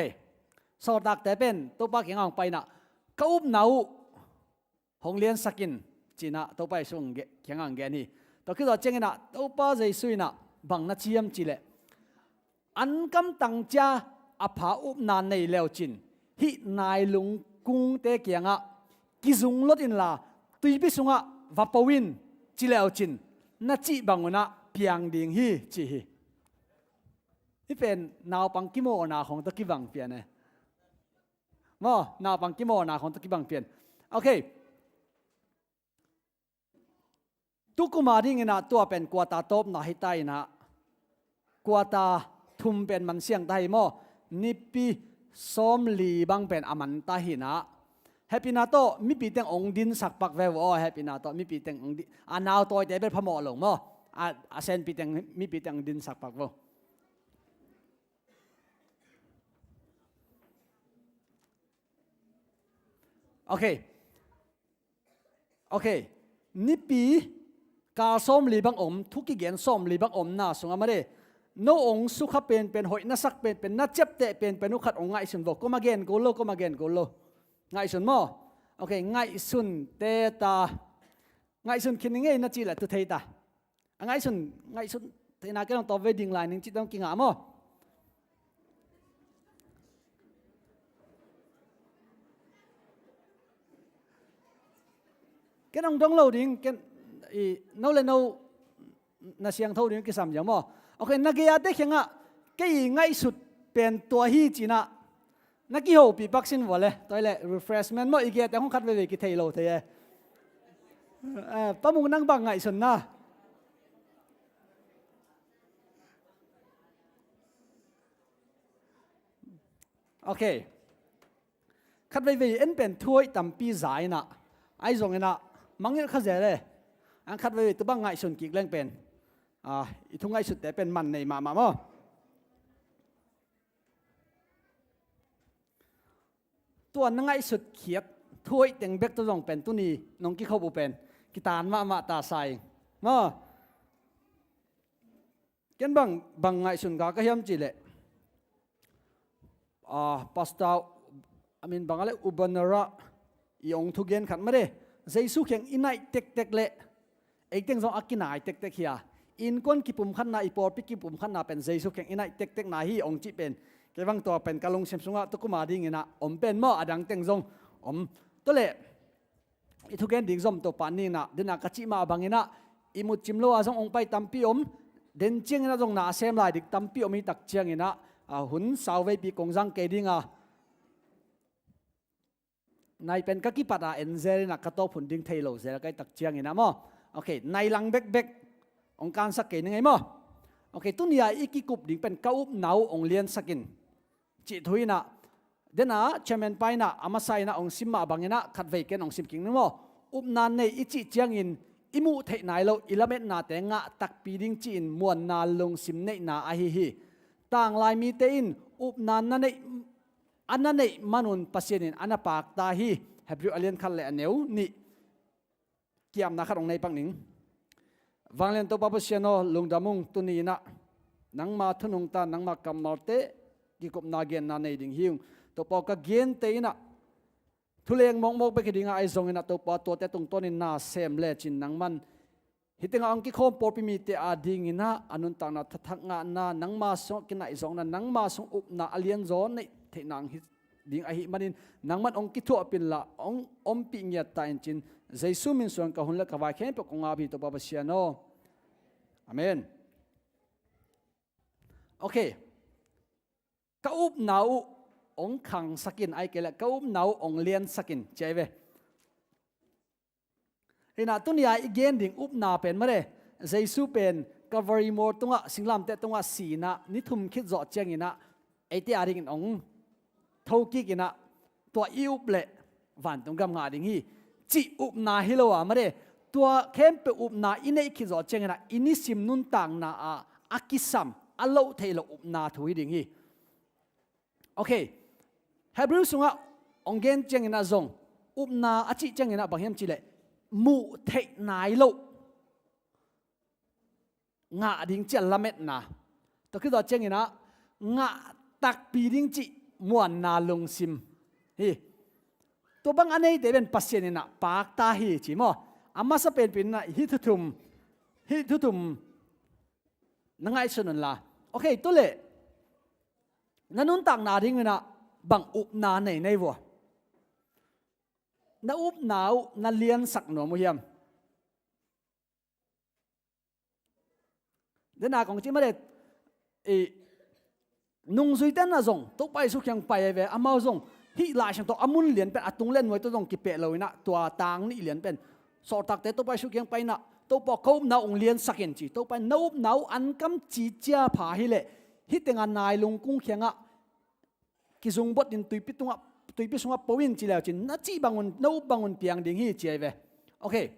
Sawltakte pen Topa kiangah hong pai in ah, ka upna uh hong liansak in ci in ah Topa Jesu kiangah hong gen hi. Tua khit zawh ciangin ah Topa Jesu in ah bang na ci hiam cih leh, an kamtang cia a pha upna nei le uh cin, hih nailung kungte kiangah kizung lot inla, tuipi sungah va po in ci le uh cin, na cih bang un ah piang ding hi ci hi. Hih pen naupang kimawhna khawng tawh kibang pian e. Maw, naupang kimawhna khawng tawh kibang pian. Ok. Tukum a dingin ah tua pen quarter tawpna hi ta in ah, quarter thum pen man siang ta hi maw? Nipi sawmli bang pen a man ta hi in ah, hehpihna tawh mipi teng hong dinsak pak ve uh aw. Hehpihna tawh mipi teng hong di-, a nau tawite bel phamawh lo maw? A, a senpi teng, mipi teng hong dinsak pak ve uh. Ok. Ok. Nipi kal sawmli bang om, thu kigen sawmli bang omna sungah mah de, no hong sukha penpen, hoih na sak penpen, na ciapteh penpen uh khat hong ngaihsun vo. Kua mah gen kul lo, kua mah gen kul lo. Ngaihsun maw? Ok, ngaihsun te ta. Ngaihsun khin ning ei na cih leh tu thei ta. A ngaihsun, ngaihsun theihna ken hong tawp vei ding lai ning cih tawh kingah maw? Ken hong dong lo ding, ken, i, no le no na siangtho ding kisam ziau maw? Ok, na gei-ate kiangah kei i ngaihsut pen tua hi ci in ah na kihopih pak sin vua le, tua hi leh refreshment maw, i gei-ate hong khat veivei kithei lo thei e. Eh, Pa Mung, nang bang ngaihsun na? Ok. Khat veivei en pen thu hoih tampi za in ah, ahi zongin ah mangngilh kha zel e. An khat veivei tu bang ngaihsun kik leng pen, ah, i thu ngaihsutte pen man nei mahmah maw? Tua na ngaihsut khiat thu hoih teng bek tawh zong pen tuni nong kikhop uh pen kitan mahmah ta sa ing maw? Ken bang, bang ngaihsun ka, ka hiam cih leh, ah, Pastor, I mean, bang a le, Ubanara i hong thugen khat mah de, Jesu kiang i naih tektek leh ei teng zong a kinai tektek hi a, innkuan kipumkhatna, i pawlpi kipumkhatna pen Jesu kiang i naih tektekna hi hong cih pen, kei bang tua pen ka lungsim sungah tukum a dingin ah om pen maw, a dang teng zong om. Tua leh i thugen ding zom Topa in ah, den a ka cih mah bangin ah, ihmut cim lo a zong hong pai tampi om, den ciangin ah zong na a sem lai ding tampi om hi tak ciangin ah, a, hun sau veipi kong zang kei ding a, nai pen ka kipat a en zel in ah ka tawp hun ding thei lo zel ka hih tak ciangin ah maw. Ok, nai lang bekbek hong kansak kei ning ei maw. Ok, tuni a i kikup ding pen ka upna uh hong liansak in cih thu in ah, den a chairman pa in ah a masa in ah hong sim mah bangin ah khatvei ken hong sim kik ning maw. Upna nei i cih ciangin i muh theih nai lo i lametnate ngah takpi ding ci-in muanna lungsim neihna ahi hi. Tanglai mite in upna na neih, a na neih manun Pasian in a na pakta hi. Hebrew a lian khat le a neu nih kiamna khat hong nei pak ning. Vanglian Topa Pasian aw, lungdam ung, tuni in ah nangma thu nungta, nangma kammalte kikupna genna nei ding hi ung. Topa aw, ka gente in ah thuleng mawkmawk bek hi ding a, ahi zongin ah Topa aw, tuate tungtawnin na sem lecin nangman hih tengah hong kikhawm pawlpi mite adingin ah a nuntakna thathak ngahna, nangma sungah kinaihzawkna, nangma sung upna a lianzaw neih theihna hong hi ding ahih manin nangman hong kithuahpih inla hong ompih ngiat ta in ci-in Jesu min suang ka hun le ka vai khempeuh kong ap hi, Topa Pasian aw. Amen. Ok. Ka upna uh hong khangsak in, ahih kei leh ka upna uh hong liansak in ci ahi ve. Hi in ah tuni a i gen ding upna pen mare, Jesu pen Calvary mual tungah, singlamteh tungah si in ah ni thum khit zawh ciangin ah eite adingin hong thokik in ah tua i up leh vantung gam ngah ding hi cih upna hi lo a mare, tua khempeuh upna i neih khit zawh ciangin ah i nisim nuntakna ah a kisam, a loh theih loh upna thu hi ding hi. Ok. Hebrew sungah hong gen ciangin ah zong upna a cih ciangin ah bang hiam cih leh muh theih nai loh ngah ding ci a lametna. Tua khit zawh ciangin ah ngah takpi ding cih muanna lungsim hi. Tua bang a neite pen Pasian in ah pakta hi ci maw. A masa penpen in ah hih thu thum, hih thu thum na ngaihsun unla. Ok, tu leh na nuntakna dingin ah bang upna nei na hi vua? Na upna uh na liansak nuam uh hiam? Den a kong cih mah leh, i, nungzuite in ah zong Topa Jesu kiang pai ahi ve, amau zong hih Lai Siangtho a mun lian pen a tung le a nuai tawh zong kipeh lo in ah tua tang nih lian pen sawltakte Topa Jesu kiang pai in ah, Topa aw, ka upna uh hong liansak in ci. Topa in na upna uh an kam ci cia pha hi leh hih tengah nai lungkung khiangah kizungbot in tuipi tungah, tuipi sungah po in ci leu cin na cih bangun, na up bangun piang ding hi ci ahi ve. Ok. Hi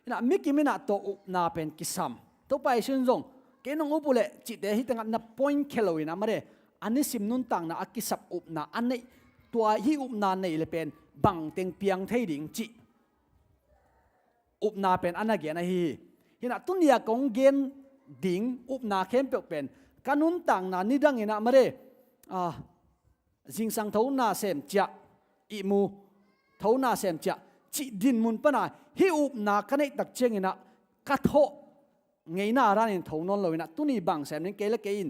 in ah mi kim in ah tua upna pen kisam. Topa Jesu in zong kei nong up uh leh cihte hih tengah na point khia lo in ah mare, a nisim nuntakna a kisap upna a neih, tua hih upna neih leh pen bangteng piang thei ding cih upna pen a na gen ahi hi. Hi in ah tuni a kong gen ding upna khempeuh pen ka nuntakna nidang in ah mare, ah, zingsang tho na sem ciah, ihmu tho na sem ciah cih dinmun pan a hih upna ka neih tak ciangin ah ka thawh ngeina ranin tho nawn lo in ah tuni bang sem ning, kei le kei in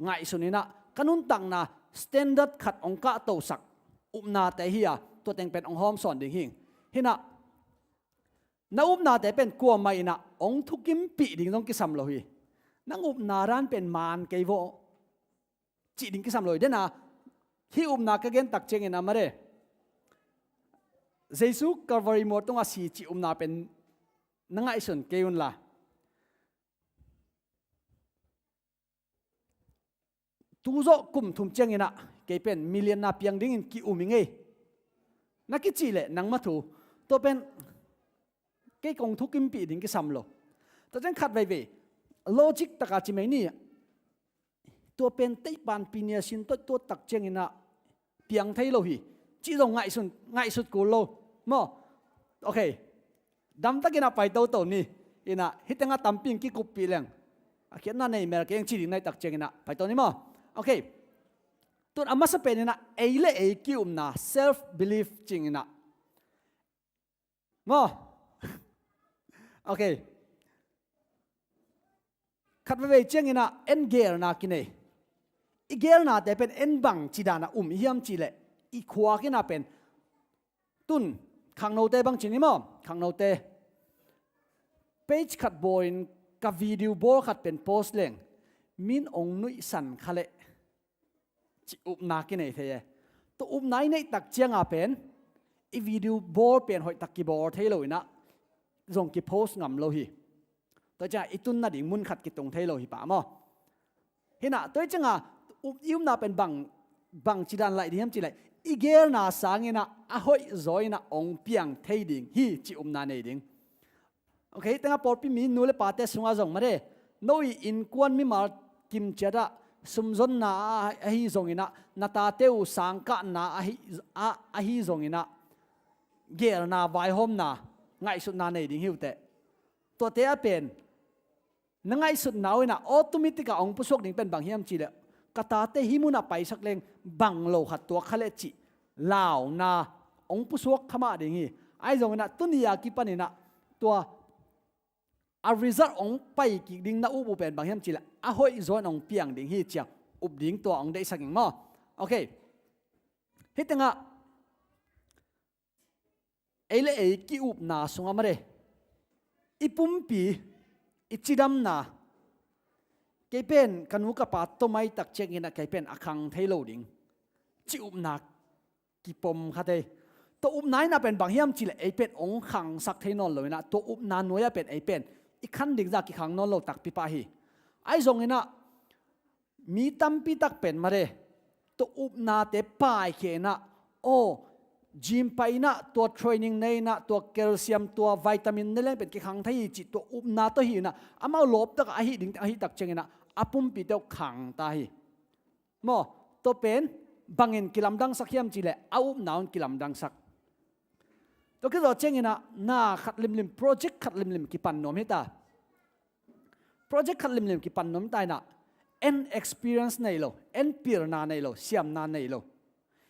ngaihsun in ah ka nuntakna standard khat hong kahtosak upnate hi a, tua teng pen hong hawmsawn ding hi. Hi in ah na upnate pen kuamah in ah hong thukimpih ding zong kisam lo hi. Nang upna ran pen maan kei vawh cih ding kisam lo hi. Den a hih upna ka gen tak ciangin ah mare, Jesu Calvary mual tungah si cih upna pen na ngaihsun kei unla, tu zawh kum thum ciangin ah kei pen million na piang dingin ki-um ing ei na kicih leh nangmah thu, tua pen kei kong thukimpih ding kisam lo. Tua ciang khat veivei logic taka ci mai ni, tua pen teihpanpi nia sin tuat tuat tak ciangin ah piang thei lo hi cih zong ngaihsun, ngaihsut kul lo maw. Ok. Damtakin ah pai toto ni. In ah hih tengah tampi in kikuppih leng a khiatna nei mel keng ci ding na hih tak ciangin ah pai to ni maw. Ok. Tun a masa pen in ah ei le ei ki-upna, self belief cing in ah maw. Ok. Khat veivei ciangin ah en geelna kinei. I geelnate pen en bang ci dan a um i hiam cih leh i khuak in ah pen Tun khangnote bang ci ni maw, khangnote, page khat bawlin ka video bawl khat pen post leng min ong nuihsan kha leh ci upna kinei thei e. Tua upna i neih tak cianga pen i video bawl pen hoih tak kibawl thei lo inah zong kipost ngam lo hi. Tua cianga i tun nading mun khat kitung thei lo hi pah maw. Hinah tua cianga i upna pen bang, bang cidan laih ding hiam cileh i geelna sanginah a hoih zaw inah ong piang thei ding hi ci upna nei ding. Ok, tengah pawlpi mi nu le pate sungah zong mare, no i innkuan mimal kimciatah sumzonna ahi zonginah na tate uh sangkahna ahi zonginah geelna vaihawmna ngaihsutna nei ding hi uh teh. Tuate a pen na ngaihsutna uh inah automatic ah ong pusuak ding pen bang hiam cileh ka tate hih munah paisak leng bang lo khat tuak kha leh cih launa ong pusuak kha mah ding hi. Ahi zonginah tuni a kipaninah tua a result ong pai kik ding na up uh pen bang hiam cileh a hoih zaw in ong piang ding hi cia up ding tua ong deihsak ing maw. Ok. Hih tengah ei le ei ki-upna sungah mare, i pumpi, i cidamna, kei pen ka nu ka pa tomai tak cianginah kei pen a khang thei lo ding ci upna kipom kha thei. Tua upna inah pen bang hiam cileh ei pen ong khangsak thei nawn lo inah tua upna nuai-ah pen ei pen i khan ding zah kikhang nawn lo takpi pah hi. Ahi zonginah mi tampi tak pen mare tua upnate paikhia inah, aw, gym pai inah tua training nei inah tua calcium tua vitamin ne leng pen kikhang thei hi cih tua upna tawh hi inah amau lawptak ahi ding ahi tak cianginah a pumpite uh khang ta hi. Maw, tua pen bangin kilamdangsak hiam cileh a upna un kilamdangsak. Tua kizawh cianginah na khat limlim, project khat limlim kipan nuam hita. Project khat limlim kipan nuam ta inah en experience nei lo, en pilna nei lo, siamna nei lo.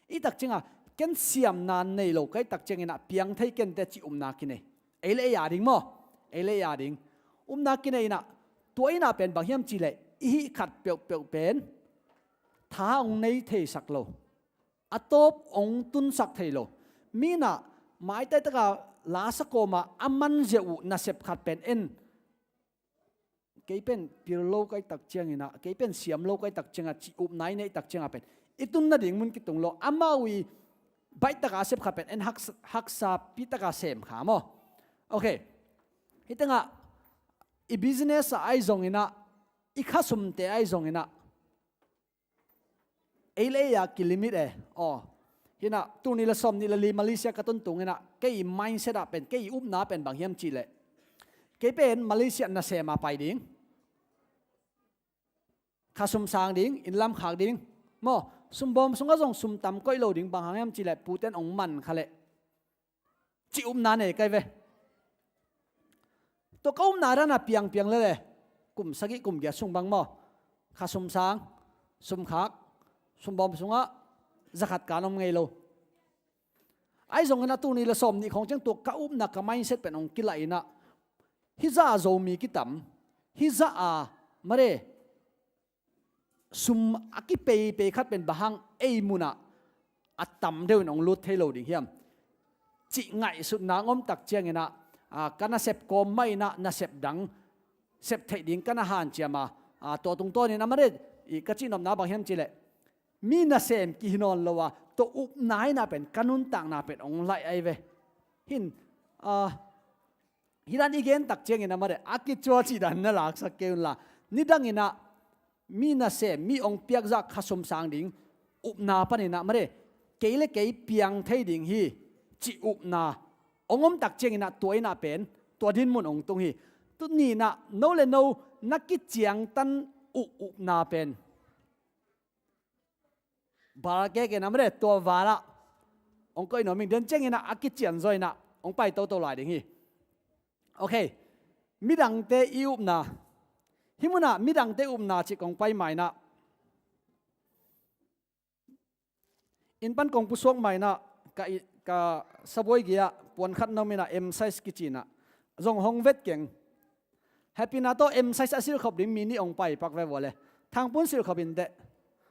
I tak cianga ken siamna nei lo kai tak cianginah piang thei kente ci upna kinei. Ei le ei a ding maw, ei le ei a ding upna kinei inah tua inah pen bang hiam cileh i hih khat peuhpeuh pen tha ong nei theisak lo, a tawp ong tunsak thei lo. Minah maitaitaka lasa kawma a manzia uh nasep khat pen en kei pen pil lo kai tak cianginah, kei pen siam lo kai tak ciangah ci upna i neih tak ciangah pen i tun nading mun kitung lo. Amau i baihtaka a sep khat pen en haksa, haksa pitaka sem kha maw. Ok. Hih tengah i business ah ahi zonginah, i khasumte ahi zonginah ei le ei a kilimit e. Aw, hinah tul nih le sawm nih le li Malaysia ka tuntung inah kei i mindset ah pen, kei i upna pen bang hiam cileh kei pen Malaysia nasem a pai ding, khasum sang ding, innlam khak ding maw, sumbawm sungah zong sum tam koih lo ding, bang hang hiam cileh puten ong man kha leh ci upna nei kai ve. Tua ka upna dana piangpiang lele kum sagih kum giat sung bang maw, khasum sang, sumkhak, sumbawm sungah zakhat kan om ngei lo. Ahi zonginah tul nih le sawm nih khawng ciang tua ka upna ka mindset pen ong kilah inah hih zah a Zomi kitam, hih zah a mare sum a kipeipei khat pen bang hang ei munah a tam deuhin ong lut thei lo ding hiam cih ngaihsutna ong om tak cianginah, a, ka nasep kawm mah inah nasep dang sep theih ding ka na hanciam a, a, tua tungtawnin a mare i ka cihnopna bang hiam cileh mi nasem kihi nawn lo a tua upna inah pen ka nuntakna pen ong laih ahi ve. Hin, a, hih dan i gen tak ciangin a mare a kicual cih dan na laksak kei unla, nidanginah mi nasem, mi ong piakzah khasum sang ding upna paninah mare kei le kei piang thei ding hi cih upna ong om tak cianginah tua inah pen tua dinmun ong tung hi. Tuni inah no le no na kiciangtan uh upna pen bal keke na mare tua valah ong koih nuam ing, den cianginah a kician zaw inah ong pai toto lai ding hi. Ok. Midangte i upna, hih munah midangte upna cih kong pai mainah inn pan kong pusuak mainah ka, ka sabuai giah puan khat na om inah M size kici inah zong hong vet keng. Happy na tawh M size a silhkhop ding mi nih ong pai pak ve vua le. Thangpun silhkhop in teh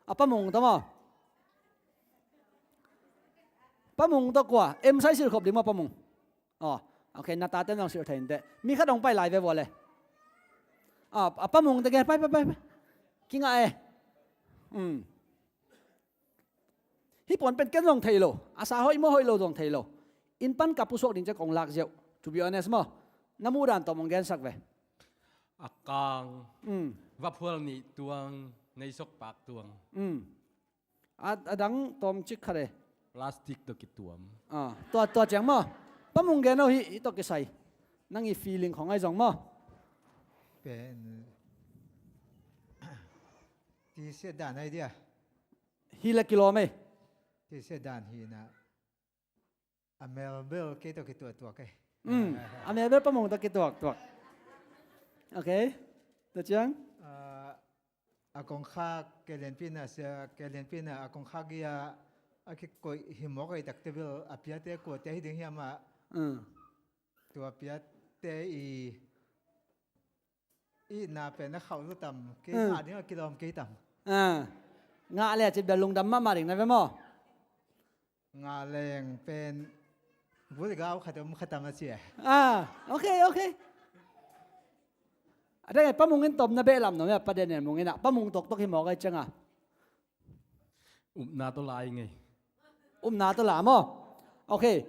a pamung ta maw? Pamung tawh kua? Em sai silh khop ding maw Pamung? Aw, okay, na tate zong silh thei inteh. Mi khat hong pai lai ve vua le. Aw, a Pamung te gen, pai, pai, pai, pai. Kingah e. Hmm. Hih puan pen ken zong thei lo. A sa hoih maw hoih lo zong thei lo. Inn pan ka pusuak ding ciang kong lak ziau. To be honest maw. Na muh dan tawm hong gensak ve. A kang. Mm. Vaphual nih tuang, neisok pak tuang. Mm. A, a dang tawm cik khat e. Plastic tawh kituam. Ah, tua, tua ciang maw. Pamung gen lo hi, i tawh kisai. Nang i feeling khong ai zong maw. Pen. Ti sia dan ai dia. Hi le kilawm ei. Ti sia dan hi na. A mel bel kei tawh kituaktuak ei. Mm, a mel bel Pamung tawh kituaktuak. Okay. Tua ciang? Ah, a kongkhak kei lianpi na sia, kei lianpi na a kongkhak gei a, a kikoih hi mawk ei takte bel a piate kuate hi ding hiam ah. Mm. Tua piate i Itna pen a khauh zo tam, kei ngah ding a kilawm kei tam. Ah. Ngah le a cit bel lungdam mahmah ding na ve maw? Ngah leng pen bul gau khat om khat tam a cia. Ah, okay, okay. A dang e Pamung in tawm na beh lam no mia Pa Daniel Mung in ah Pamung toktok hi mawk ai cianga. Upna tawh lai ngei. Upna tawh la maw? Okay.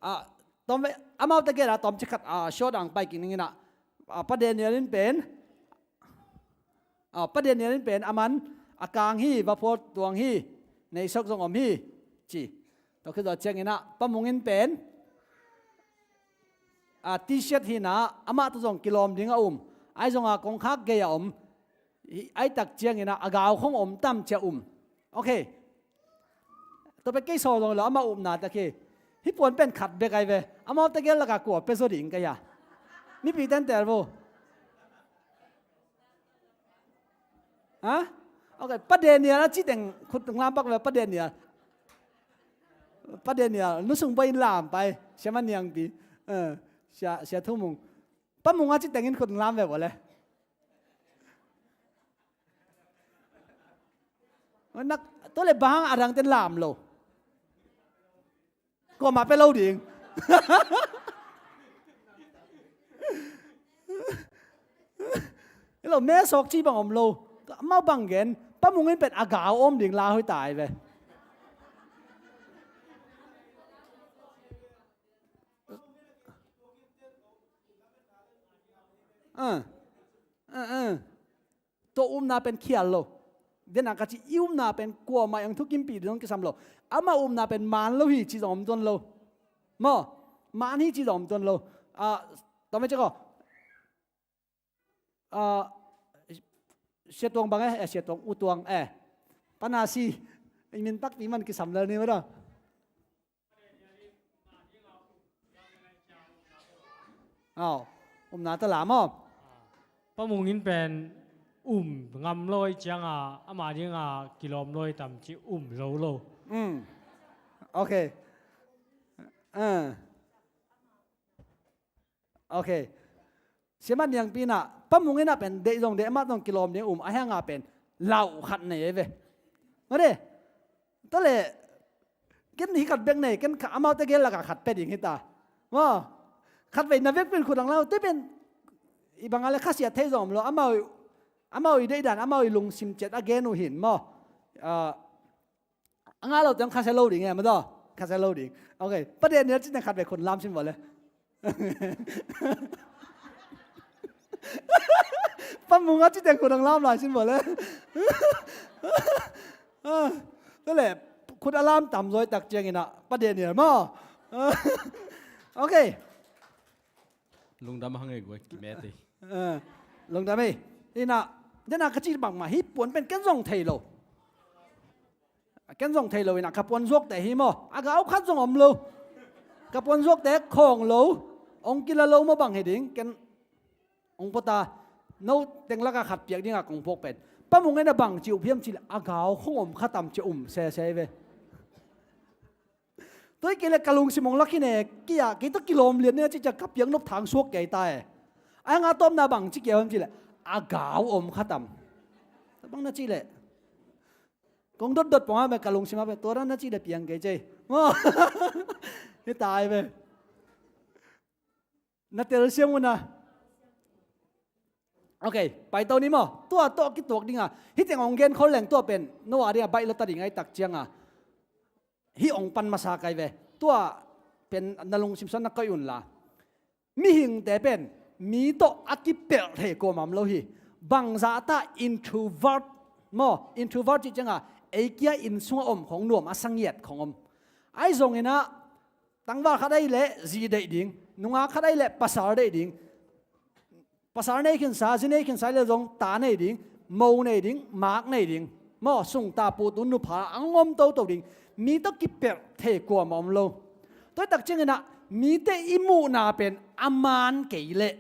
Ah, tawm ve, amaute gel ah tawm cikhat ah short ang pai kik ning in ah, ah, Pa Daniel in pen, ah, Pa Daniel in pen aman a kang hi, vaphual tuang hi, neisok zong om hi ci. Tua khit zawh ciangin ah Pa Mung in pen, ah, T-shirt hi na, amah tawh zong kilawm ding a um. Ai zong a kongkhak gei a om. Hi, ai tak ciangin ah a gau khong om tam cia um. Okay. Tua pen kei sawl zong lo amah upna tak hi. Hih puan pen khat bek ai ve. Amaute gel laka kua pia zaw ding ka hia. Mipi ten tel vo. Ha? Okay, Pa Daniel a citeng khut lam pak ve, Pa Daniel. Pa Daniel, nu sung pai in lam pai. Sia Ma Niangpi. Eh, sia, sia Thu Mung. Pa Mung a citeng in khut lam ve vua le. Nak, tua le bang a dang ten lam lo. Kuamah pia lo ding. Hi lo, mesawk ci bang om lo. Amau bang gen, Pa Mung in pen a gau om ding la hoi tai ve. Ah. Ah, ah. Tua upna pen khial lo. Dena ka ci i upna pen kuamah ang thukimpih ding zong kisam lo. Ama upna pen man lo hi ci zong om tuan lo. Maw, man hi ci zong om tuan lo. Ah, tawm e cek aw. Ah, Sia Tuang bang e, eh, Sia Tuang, U Tuang, eh. Pana si, i min takpi man kisam lel ni mada. Aw, upna ta lam aw. Pa Mung in pen um ngam lawi cianga, ama dinga kilawm lawi tam ci um zo lo. Mm. Okay. Ah. Okay. Sia Ma Niangpi in ah, Pa Mung in ah pen deih zong deih, amah zong kilawm ding um, a hianga pen lau khat nei ei ve. Made. Tale, ken hi khat bek nei, ken kha, amaute gel laka khat pia ding hita. Maw. Khat vei na vek pen khut ang lau, te pen i banga le khasiat thei zong om lo, amau, amau i deih dan, amau i lungsim ciat a gen uh hin maw. Ah, a ngah lo teng khasia lo ding e, madaw? Khasia lo ding. Okay. Pa Daniel citeng khat vei khut lam sin vua le. Pa Mung a citeng khut ang lam lai sin vua le. Ah, tale, khut a lam tam zaw tak ciangin ah, Pa Daniel maw. Okay. Lungdam hang e guai, kimet e. Ah, lungdam e. Ina, dena ka ci bangmah, hih puan pen ken zong thei lo. Ken zong thei lo ina, ka puan zuakte hi maw. A gau khat zong om lo. Ka puan zuakte khawng lo. Ong kila lo maw bang hi ding, ken ong puata. No teng laka khat piak dinga kong puak pen. Pa Mung in a bang ci uh hiam cih le, a gau khong om kha tam ci um sese ve. Tua hi kei le ka lungsim ong lak hi ne, kei a, kei tawh kilawm lian ne, ci ciang ka piak nop thang suak kei ta e. A hang a tawpna bang ci kei hiam cih le, a gau om kha tam. Bang na cih le. Kong dotdot pong a, ka lungsim a, tua dan na cih le piang kei cei. Maw? Hi tai ve. Na telsiam un a. Ok, paito ni maw. Tua tawh kituak dinga hih teng hong gen khol leng tua pen no a dinga baih lua ta ding ahih tak cianga hih hong pan masa kai ve. Tua pen na lungsim sungah na koih unla, mihingte pen mi tawh a kipelh thei kuamah om lo hi. Bangzah ta introvert maw, introvert cih cianga ei kia inn sungah om khong nuam a sangiat khong om. Ahi zonginah tangval khat ahih leh zi deih ding, nungak khat ahih leh pasal deih ding, pasal nei khinsa, zi nei khinsa ahih leh zong ta nei ding, mo nei ding, mak nei ding, maw, sungta putu nupha a ngom toto ding, mi tawh kipelh thei kuamah om lo. Tua ahih tak cianginah mite i muhna pen a man kei leh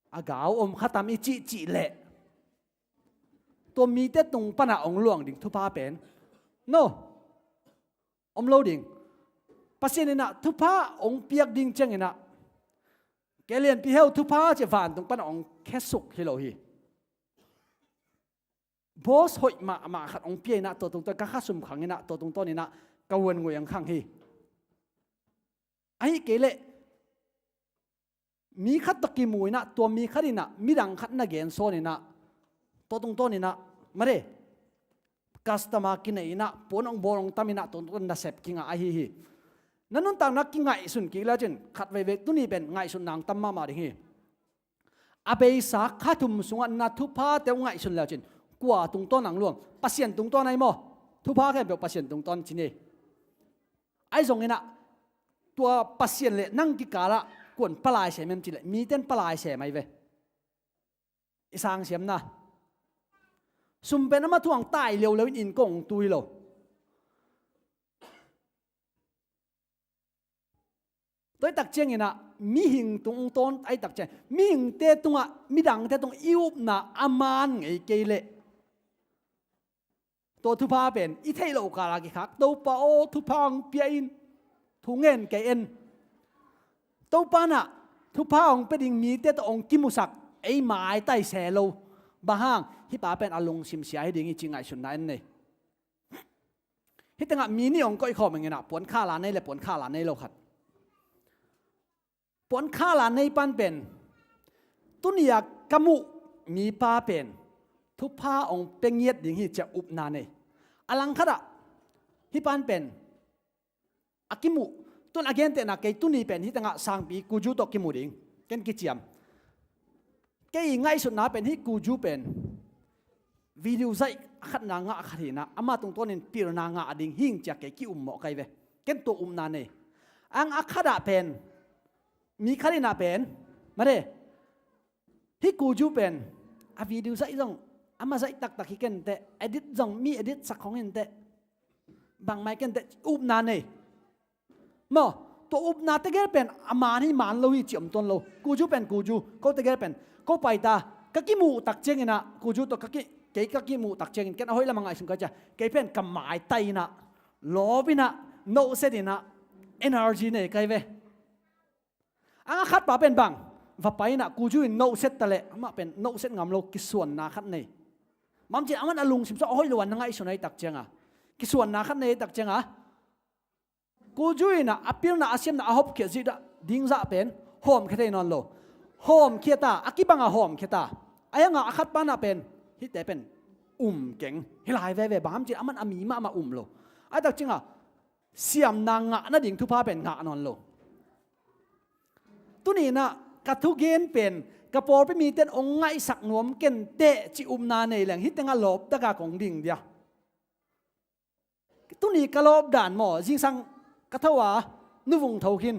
a gau om khatam i cihcih leh tua mite tung panah hong luang ding thupha pen no om lo ding. Pasian inah thupha hong piak ding cianginah kei lianpi heu thupha ci a vantung panah hong khesuk hi lo hi. Boss hoih mahmah khat hong pia inah tua tungtawn ka khasum khang inah tua tungtawn inah ka wuan ngui ang khang hi. Ahi kei leh mi khat tawh kimu inah tua mi khat inah midang khat na gen sawn inah tua tungtawn inah mare customer kinei inah puan hong bawl hong tam inah tua tungtawn nasep kingah ahi hi. Na nuntakna kingaihsun kik le cin khat veivei tuni pen ngaihsutna hong tam mahmah ding hi. A beisa kha thum sungah na thuphate hong ngaihsun le cin kua tungtawn ang luang? Pasian tungtawn ahi maw? Thupha khempeuh Pasian tungtawn ci ni. Ahi zonginah tua Pasian le nang kikalah kuan palai sem em cileh miten palai sem ahi ve. I sangsiamna sum pen ama thuang tai lioleu in inn kong tu hi lo. Tua ahih tak cianginah mihing tung tawn ahih tak ciang mihingte tungah midangte tungah i upna a man ngei kei leh tua thupha pen i theih loh kala kikhak Topa aw thupha hong pia in thu ngen kei en. Topa nah thupha hong pia ding mite tawh hong kimusak ei maitai se lo. Bang hang hih pa pen a lungsim sia hi ding hi ci ngaihsutna en nei. Hih tengah mi nih hong koih khawm inginah puan khala nei le puan khala nei lo khat. Puan khala nei pan pen tuni a ka muh mipa pen thupha hong pia ngiat ding hi ciah upna nei. A langkhatah hih pan pen a kimuh tun a gentehna kei tuni pen hih tengah sangpi kuju tawh kimu ding ken kiciam. Kei ngaihsutna pen hih kuju pen video zaih a khatna ngah khat hinah ama tungtawnin pilna ngah ding hing ciah kei ki-um mawh kai ve. Ken tua upna nei. Ang a khatah pen mi khat inah pen mare hih kuju pen a video zaih zong ama zaih taktak hi kenteh edit zong mi edit sak hong hinteh bangmai kenteh upna nei. Maw, tua upna tegel pen a man hi man lo hi ci om tuan lo. Kuju pen kuju ko tegel pen ko paita ka kimuh tak cianginah kuju tawh kei ka kimuh tak ciangin ken a hoih lamah ngaihsun ka cia kei pen ka maitai inah lawp inah nohset inah energy nei kai ve. Ang a khatpa pen bang va pai inah kuju in nohset ta leh amah pen nohset ngam lo kisuanna khat nei. Mamcin aman a lungsim sua a hoih lo an na ngaihsun ahi tak cianga kisuanna khat nei ahi tak cianga kuju inah a pilna a siamna a hopkhiat zih dingzah pen hawmkhia thei nawn lo. Hawmkhia ta a kibanga hawmkhia ta a hianga a khatpa nah pen hihte pen um keng hi lai veve bang hamcin aman a mi mahmah um lo. Ahi tak cianga siamna ngah nading thupha pen ngah nawn lo. Tuninah ka thugen pen ka pawlpi miten hong ngaihsak nuam kenteh ci upna nei leng hih tengah lawptaka kong ding dia. Tuni ka lawp dan maw zingsang ka tho a nuvung tho khin.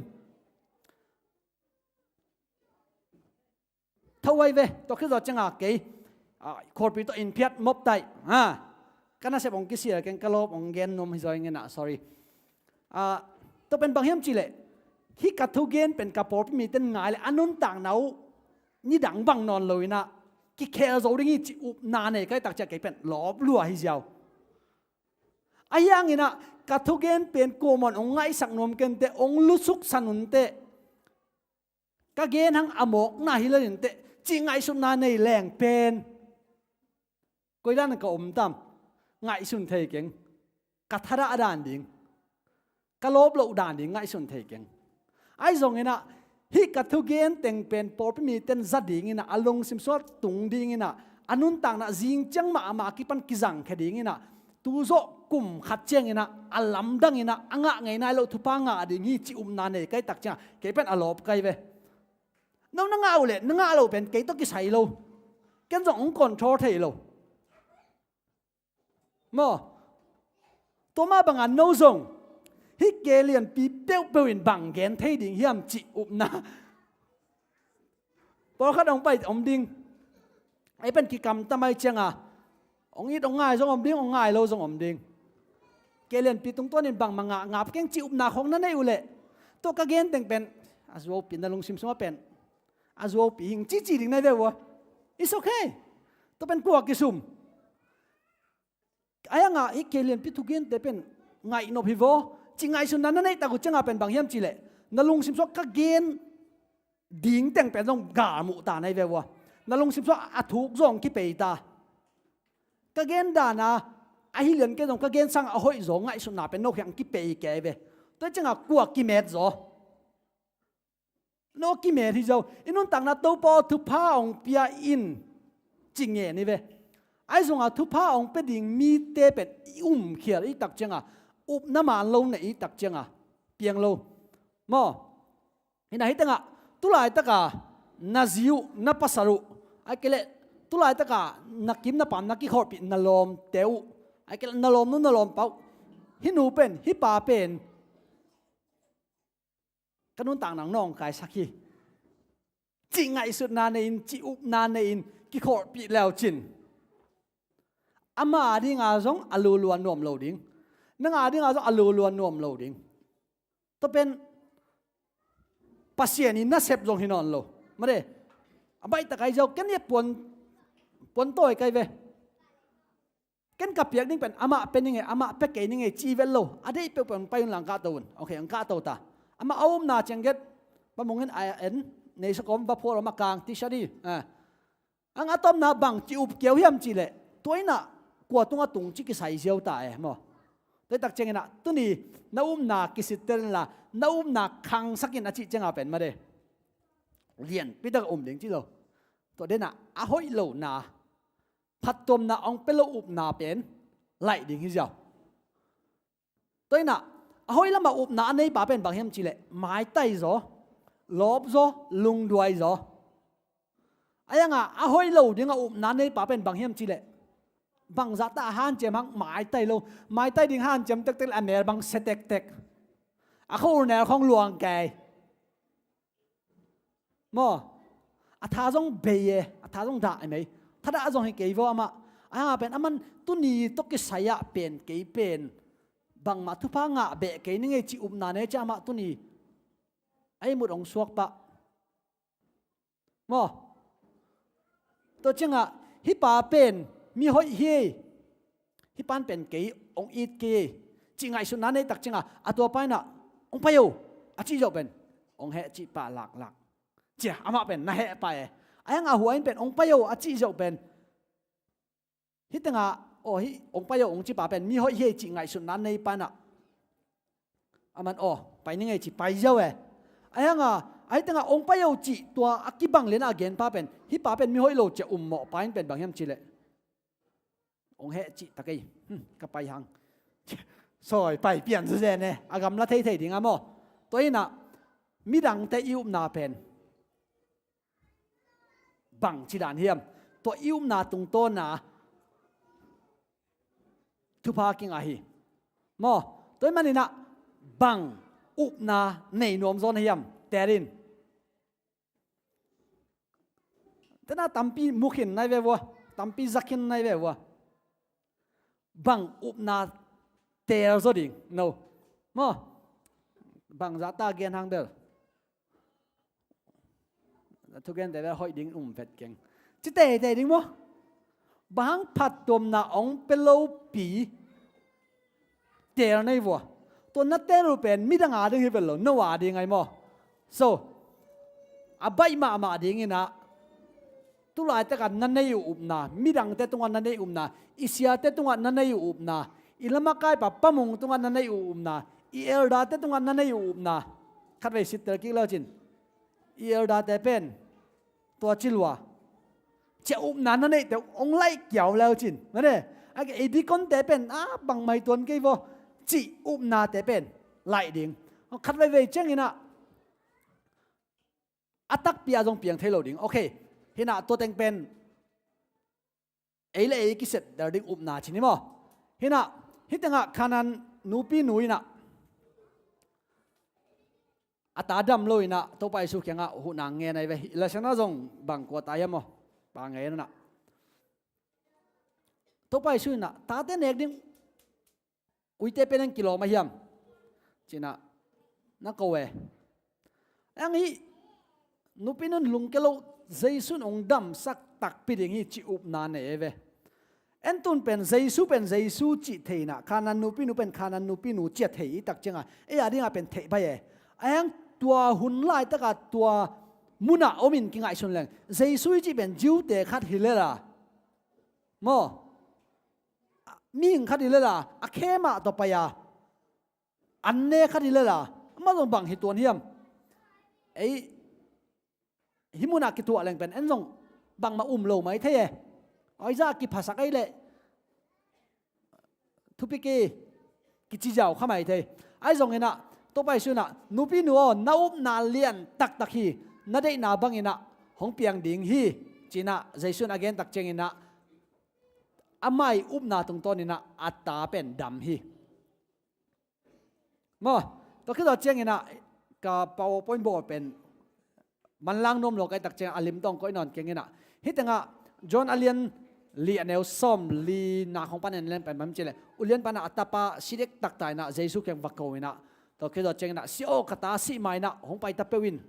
Tho ai ve tawh khit zawh cianga kei khualpi tawh inphiat mop taih. Ka nasep hong kisial keng ka lawp hong gen nuam hi zaw ingenah sorry. Tua pen bang hiam cihleh hih ka thugen pen ka pawlpi miten ngai le a nuntakna uh nidang bang nawn lo inah kikhel zo ding hi ci upna nei kai tak ciah kei pen lawp lua hi ziau. Ahi hanginah ka thugen pen kuamah hong ngaihsak nuam kenteh hong lusuksan unteh ka gen hang a mawkna hi lo inteh cih ngaihsutna nei leng pen koidan ka om tam ngaihsun thei keng. ka thadah dan ding, ka lawp loh dan ding ngaihsun thei keng. Ahi zongin ah, hih ka thugen teng pen pawlpi mite'n za dingin ah, a lungsim sungah tung dingin ah, a nuntakna zing ciang mahmah a kipan kizangkhia dingin ah, tu zawh kum khat ciangin ah, a lamdangin ah, a ngah ngei nai loh thupha ngah ding hi cih upna nei ka hih tak ciangah, kei pen a lawp ka hi ve. No na ngah uh leh na ngah loh pen kei tawh kisai lo. Ken zong hong control thei lo. Maw? Tua mah bangin no zong hih ke lianpi peuhpeuh in bang gen thei ding hiam cih upna. Pawlkhat hong pai om ding. Ei pen kikamtam ahih ciangin, hong it hong ngai zong om ding, hong ngai lo zong om ding. Ke lianpi tungtawnin bangmah ngah ngap keng cih upna khawng na neih uh leh, tua ka gen teng pen a zuaupi, na lungsim sungah pen a zuaupi hi ing ci ci ding na hi ve uh a. It's okay. Tua pen kua kisum? Ahi hangin hih ke lianpi thugente pen ngaihnop hi vaw, cih ngaihsutna na neih tak uh ciangin pen bang hiam cih leh, na lungsim sungah ka gen ding teng pen zong gal muh ta na hi ve uh a. Na lungsim sungah a thuk zaw hong kipei ta. Ka gen dan a, ahi lian kei zong ka gen sangin a hoih zaw ngaihsutna pen no kiang kipei kei ve. Tua ciangin kua kimet zaw? No kimet hi zaw. I nuntakna Topa aw, thupha hong pia in, ci ngen hi ve. Ahi zongin thupha hong pia ding mite pen i umkhial i hih tak ciangin, upna man lo na hih tak ciangin, piang lo. Maw? Hi na, hih tengah, tu laitak a na zi uh, na pasal uh, ahih kei leh tu laitak a na kim na pam na kikholhpih na lawmte uh, ahih kei leh na lawmnu na lawmpa uh, hih nu pen, hih pa pen ka nuntakna nawngkaisak hi, cih ngaihsutna nei in, cih upna nei in kikholhpih le uh cin, ama adingin zong a lulua nuam lo ding. Nang adingin zong a lulua nuam lo ding. Tua pen Pasian in nasep zong hi nawn lo. Mate, a baihtak ahi zaw, ken hih puan, puantawi ka hi ve. Ken ka piak ding pen amah pia ning e, amah pia kei ning e, ci vet lo. A deih peuhpeuh hong pai un la hong kahto un. Ok, hong kahto ta. Amah a upna ciang gen, va mungin a en, nei sa kawm va phual om a kang, ti sa di. Ah. Hang a tomna bang ci up kei uh hiam cih leh, tua in ah kua tungah tung cih kisai ziau ta e, maw? Tua hih tak ciangin ah, tuni na upna kisittel inla, na upna khangsak in a cih ciangin pen mate, lianpi tak a um ding ci lo. Tua den ah, a hoih lohna, phattuamna hong pia lo upna pen laih ding hi ziau. Tua in ah, a hoih lamah upna a neipa pen bang hiam cih leh, maitai zaw, lawp zaw, lungduai zaw. Ahi hangin a hoih lo dingin upna a neipa pen bang hiam cih leh, bangzah tak a hanciam hang, maitai lo. Maitai ding hanciam tektek leh a mel bang sia tektek. A khua ul nel khawng luang kei. Maw? A tha zong bei e, a tha zong dah e mei. Thadah zong hi kei vaw amah. Ahi hangin pen aman tuni tawh kisai ah pen kei pen bangmah thupha ngah beh kei ning e cih upna nei ciang amah tuni a ihmut hong suak pah. Maw? Tua ciangin, hih pa pen mi hoih hi. Hih pa in pen kei hong it kei, cih ngaihsutna nei tak ciangin, a tua pa in ah, hong pai o, a cih zawh pen, hong heh cih pah laklak. Cia, amah pen na heh pah e. Ahi hangin a hua in pen, hong pai o, a cih zawh pen, hih tengah, aw, hih hong pai o hong ci pa pen mi hoih hi ei cih ngaihsutna nei pa in ah, aman, aw, pai ning ei ci pai ziau e. Ahi hangin, ahi tengah hong pai o cih tua a kibang lian a gen pa pen, hih pa pen mi hoih lo ci a um mawh pa in pen bang hiam cih leh, hong heh cih ta kei, hmm, ka pai hang. Sawi pai pian zuzen e, a gamla theithei ding a maw? Tua in ah, midangte i upna pen bangci dan hiam? Tua i upna tungtawn a thupha kingah hi. Maw, tua ahih manin ah bang upna nei nuam zaw na hiam? Teel in. Tena tampi mu khin na hi ve vua, tampi za khin na hi ve vua. Bang upna teel zaw ding? No. Maw, bangzah ta gen hang bel, thugente bel hoih ding um vet keng. Ci teitei ding maw? Bang hang? Phattuamna hong pia lopi teel na hi vua. Tua na teel uh pen midang a ding hi vet lo, no a ding ahi maw? So, a baih mahmah dingin ah, tu laitak a na nei uh upna, midangte tungah na nei upna, i siate tungah na nei uh upna, I lamakaipa Pa Mung tungah na neih uh upna, i elderte tungah na neih uh upna, khatvei sittel kik leucin, i elderte pen tua ci lua, ciah upna na neihte hong laih kiau leucin, mane, a, ei deaconte pen a bangmah hi tuan kei vaw, cih upnate pen laih ding. Khatveivei cianginah a takpi ah zong piang thei lo ding. Ok, hinah tua teng pen ei le ei kisep der ding upna ci ni maw? Hinah, hih tengah Kanaan nupi nu inah a ta dam lo inah Topa Jesu kiangah huhna ngen ahi ve. Hih laisanah zong bang kua ta hiam maw? Pa ngen inah Topa Jesu inah tate nek ding uite pen en kilawm a hiam? Cinah na ko e. Ang hih nupi nun lungke lo, Jesu in hong damsak takpi ding hi ci upna nei e ve. En tun pen Jesu pen Jesu cih thei inah Kanaan nupi nu pen Kanaan nupi nu cia thei i tak ciangah ei a dingah pen theih pai e. Ang tua hun laitaka tua munah om in kingaihsun leng Jesu i cih pen Jew-te khat hi lela maw? Mihing khat hi lela a khe mah tawh pai a an ne khat hi lela, amah zong bang hi tuan hiam? Ei hih munah kituah leng pen en zong bangmah um lo mai thei e. Awi zah kiphasak ei leh thupi ki kici ziau kha mai thei. Ahi zonginah Topa Jesu inah nupi nu aw, na upna lian taktak hi, na deihna banginah hong piang ding hi, cinah Jesu in a gen tak cianginah amah i upna tungtawninah a ta pen dam hi. Maw, tua khit zawh cianginah ka PowerPoint bawl pen manlang nuam lo ka hih tak ciangin a lim tawh koih nawn kenginah hih tengah John a lian li a neu sawm li na khong pan en leng pen bang ci leh ulianpa inah a tapa si dektak ta inah Jesu kiang va ko inah tua khit zawh cianginah si aw ka ta sih ma inah hong pai ta peuh in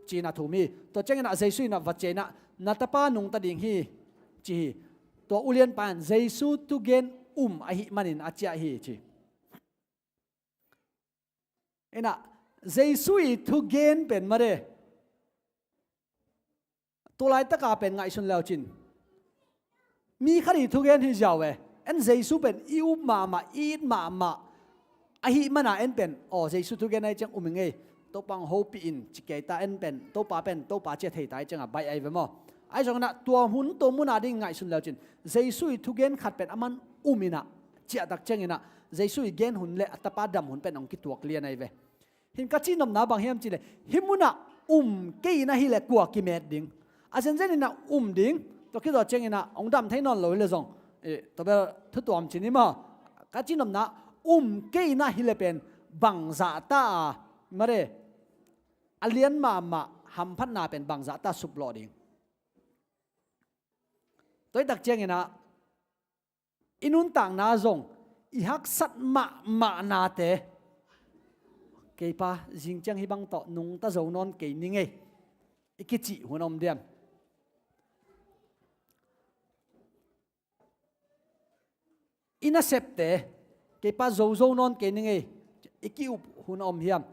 ci-in a thum hi. Tua cianginah Jesu inah va ciah inah na tapa nungta ding hi ci hi. Tua ulianpa in Jesu thugen um ahih manin a ciah hi ci. Inah Jesu i thugen pen made tulaitaka pen ngaihsun leucin mi khat i thugen hi ziau e. En Jesu pen i up mahmah, i it mahmah ahih mana en pen aw Jesu thugen ahi ciang um ing ei, Topa hong hopih in ci kei ta, en pen Topa pen Topa cia thei ta ahi ciangah baih ahi ve maw? Ahi zonginah tua hun tua muna ding ngaihsun leucin Jesu i thugen khat pen aman um inah ciahtak cianginah Jesu i gen hun le a tapa dam hun pen hong kituak lian ahi ve. Hin ka cihnopna bang hiam cileh hih munah um kei inah hileh kua kimet ding? A zenzen inah um ding, tua khit zawh cianginah hong dam thei nawn lo hileh zong tua bel thutuam ci ni maw? Ka cihnopna um kei inah hileh pen bangzahta a made a lian mahmah hamphatna pen bangzahta suplawh ding? Tua hi tak cianginah i nuntakna zong i haksat mahmahnate keipa zing ciang hih bang tawh nungta zo nawn kei ning ei i kicih hun a om diam? I nasepte keipa zozo nawn kei ning ei i ki-up hun a om hiam?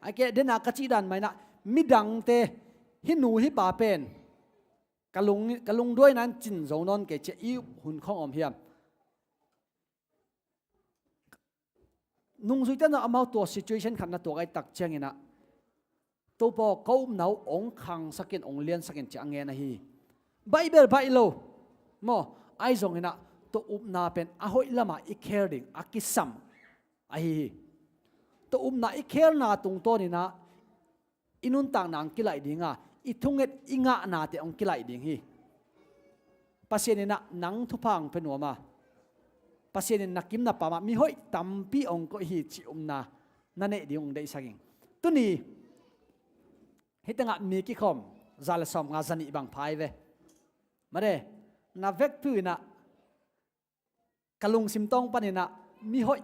A ke dena ka cih dan mah inah midangte hih nu hih pa pen ka lung, ka lungduaina in cin zo nawn kei cia i up hun khong om hiam? Nungzuite na amau tua situation khat na tuak ahi tak cianginah Topa aw ka upna uh hong khangsakin hong liansakin cia a ngen ahi. Baih bel baih lo maw? Ahi zonginah tua upna pen a hoih lamah i khel ding a kisam ahi hi. Tua upna i khelna tungtawninah i nuntakna hong kilaih dinga i thunget i ngahnate hong kilaih ding hi. Pasian inah nang thupha hong pia nuam a, Pasian in na kim na pamah mihoih tampi hong koih hi cih upna na neih ding hong deihsak ing. Tuni hih tengah mi kikhawm za le sawmnga, za nih bang pha hi ve. Made na vekpi inah ka lungsim tawng paninah mihoih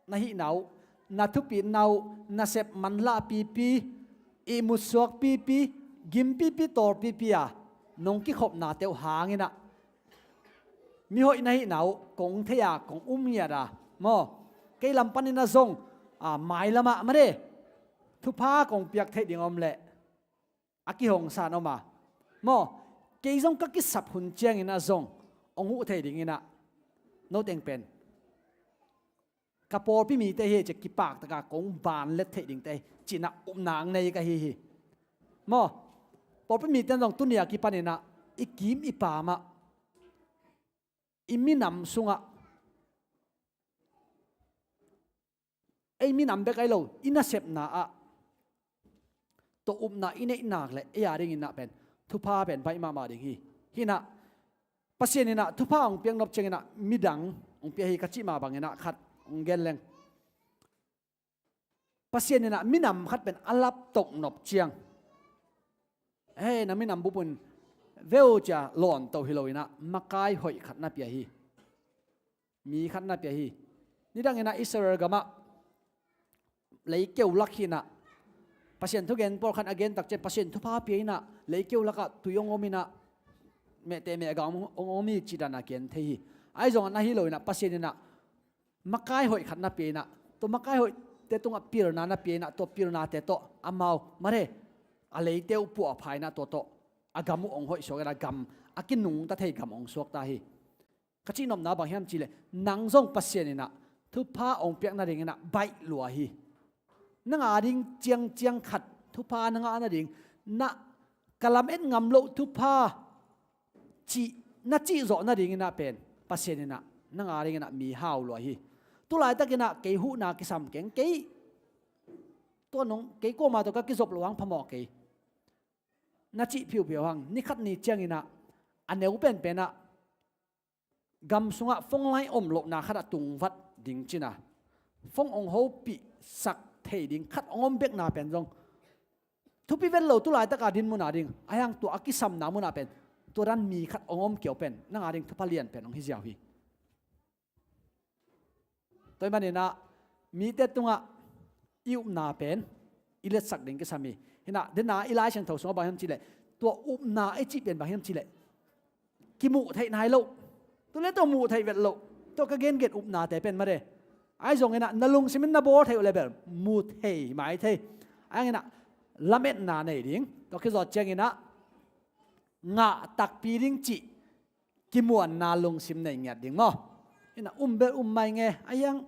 na hihna uh, na thupitna uh, nasep manlah pipi, ihmutsuak pipi, gim pipi, tawl pipi a nong kikhopnate uh hanginah mihoih na hihna uh kong thei a, kong um ngiat a maw? Kei lam paninah zong a, mailamah made thupha kong piak theih ding om leh a kihongsan om a maw? Kei zong ka kisap hun cianginah zong hong huh thei dinginah noteng pen ka pawlpi mite hi ci-a kipak taka kong vanlet theih dingte hi ci-in ah upna hong nei ka hi hi. Maw, pawlpi mite zong tuni a kipan in ah i kim i pam ah, i minam sungah, ei minam bek ahi lo, i nasepna ah tawh upna i neih nak leh ei a dingin ah pen thupha pen baih mahmah ding hi. Hi in ah Pasian in ah thupha hong piak nop ciangin ah midang hong pia hi ka cih mah bangin ah khat hong gen leng. Pasian in ah minam khat pen a laptoh nop ciang, hei, na minam bup un veu ci-a lawntoh hi lo in ah makai hoih khat na pia hi. Mi khat na pia hi. Nidang in ah Israel gamah leikeu lak hi in ah, Pasian thugen pawlkhat a gen tak ciang Pasian thupha pia in ah leikeu lakah tui hong om in ah mehteh mehgah hong, hong om hi cih dan a gen thei hi. Ahi zongin ahi lo in ah Pasian in ah makai hoih khat na pia in ah, tua makai hoihte tungah pilna na pia in ah, tua pilnate tawh amau, mare, a leite uh puahpha in ah tua tawh a gam uh hong hoih suak in ah gam, a kinungta thei gam hong suakta hi. Ka cihnopna bang hiam cih leh nang zong Pasian in ah thupha hong piak nadingin ah baih lua hi. Nang a ding ciangciang khat thupha na ngah nading, na ka lamet ngam loh thupha cih, na cih zawh nadingin ah pen Pasian in ah nang a dingin ah mi hau lua hi. Tulaitakin ah kei huhna kisam keng, kei tua nong, kei kuama tawh ka kizop loh hang phamawh kei, na cih phiuphiu hang, ni khat ni ciangin ah a neu penpen ah gam sungah phone line om lohna khatah tungvat ding ci-in ah phone hong hopihsak thei ding khat hong om bekna pen zong thupi vet lo. Tulaitaka din mun a ding, ahi hang tua a kisamna munah pen tua dan mi khat hong om kei uh pen nang a ding thupha lian pen hong hi ziau hi. Tua ahih manin ah mite tungah i upna pen i letsak ding kisam hi. Hi in ah, den a i Lai Siangtho sungah bang hiam cih leh, tua upna i cih pen bang hiam cih leh kimuh theih nai loh, tu le tua muh theih vet loh, tua ka gengen upnate pen mare. Ahi zongin ah na lungsim in na bawl theih uh leh bel mu thei mai thei. Ahi hangin ah lametna nei ding, tua khit zawh ciangin ah ngah takpi ding cih kimuanna lungsim nei ngiat ding maw. Hi in ah um bel um mai nge, ahi hang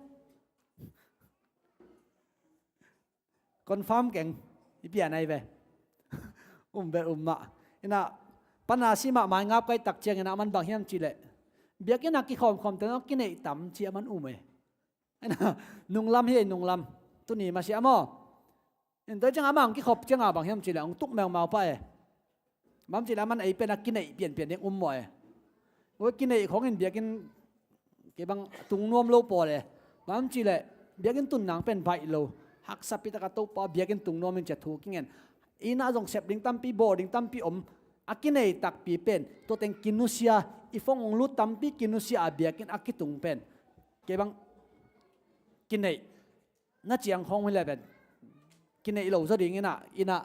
confirm keng, i pian ahi ve. Um bel um mah. Hi in ah, pana si mah mai ngap ka hih tak ciangin ah aman bang hiam cih leh, biakinn ah kikhawmkhawmte zong kineih tam ci-a aman um e. Hi in ah, nunglam hi, nunglam. Tuni masiah maw. Hi in, tua ciangah amah hong kikhop ciangah bang hiam cih leh hong tuk meumau pah e. Bang hiam cih leh aman ei pen a kineih pianpian ding um mawh e. Tua kineih khawng in biakinn kei bang tung nuam lo pawl e. Bang hiam cih leh biakinn tun nang pen baih lo, haksa pi taka Topa biakinn tung nuam in ci-a thu kingen. Inn ah zong sep ding tampi, bawl ding tampi om. A kinei takpi pen tua teng kinusia, i phone hong lut tampi kinusia a biakinn a kitung pen, kei bang kineih na ciang khawng hi leh pen kineih lo zaw dingin ah, inn ah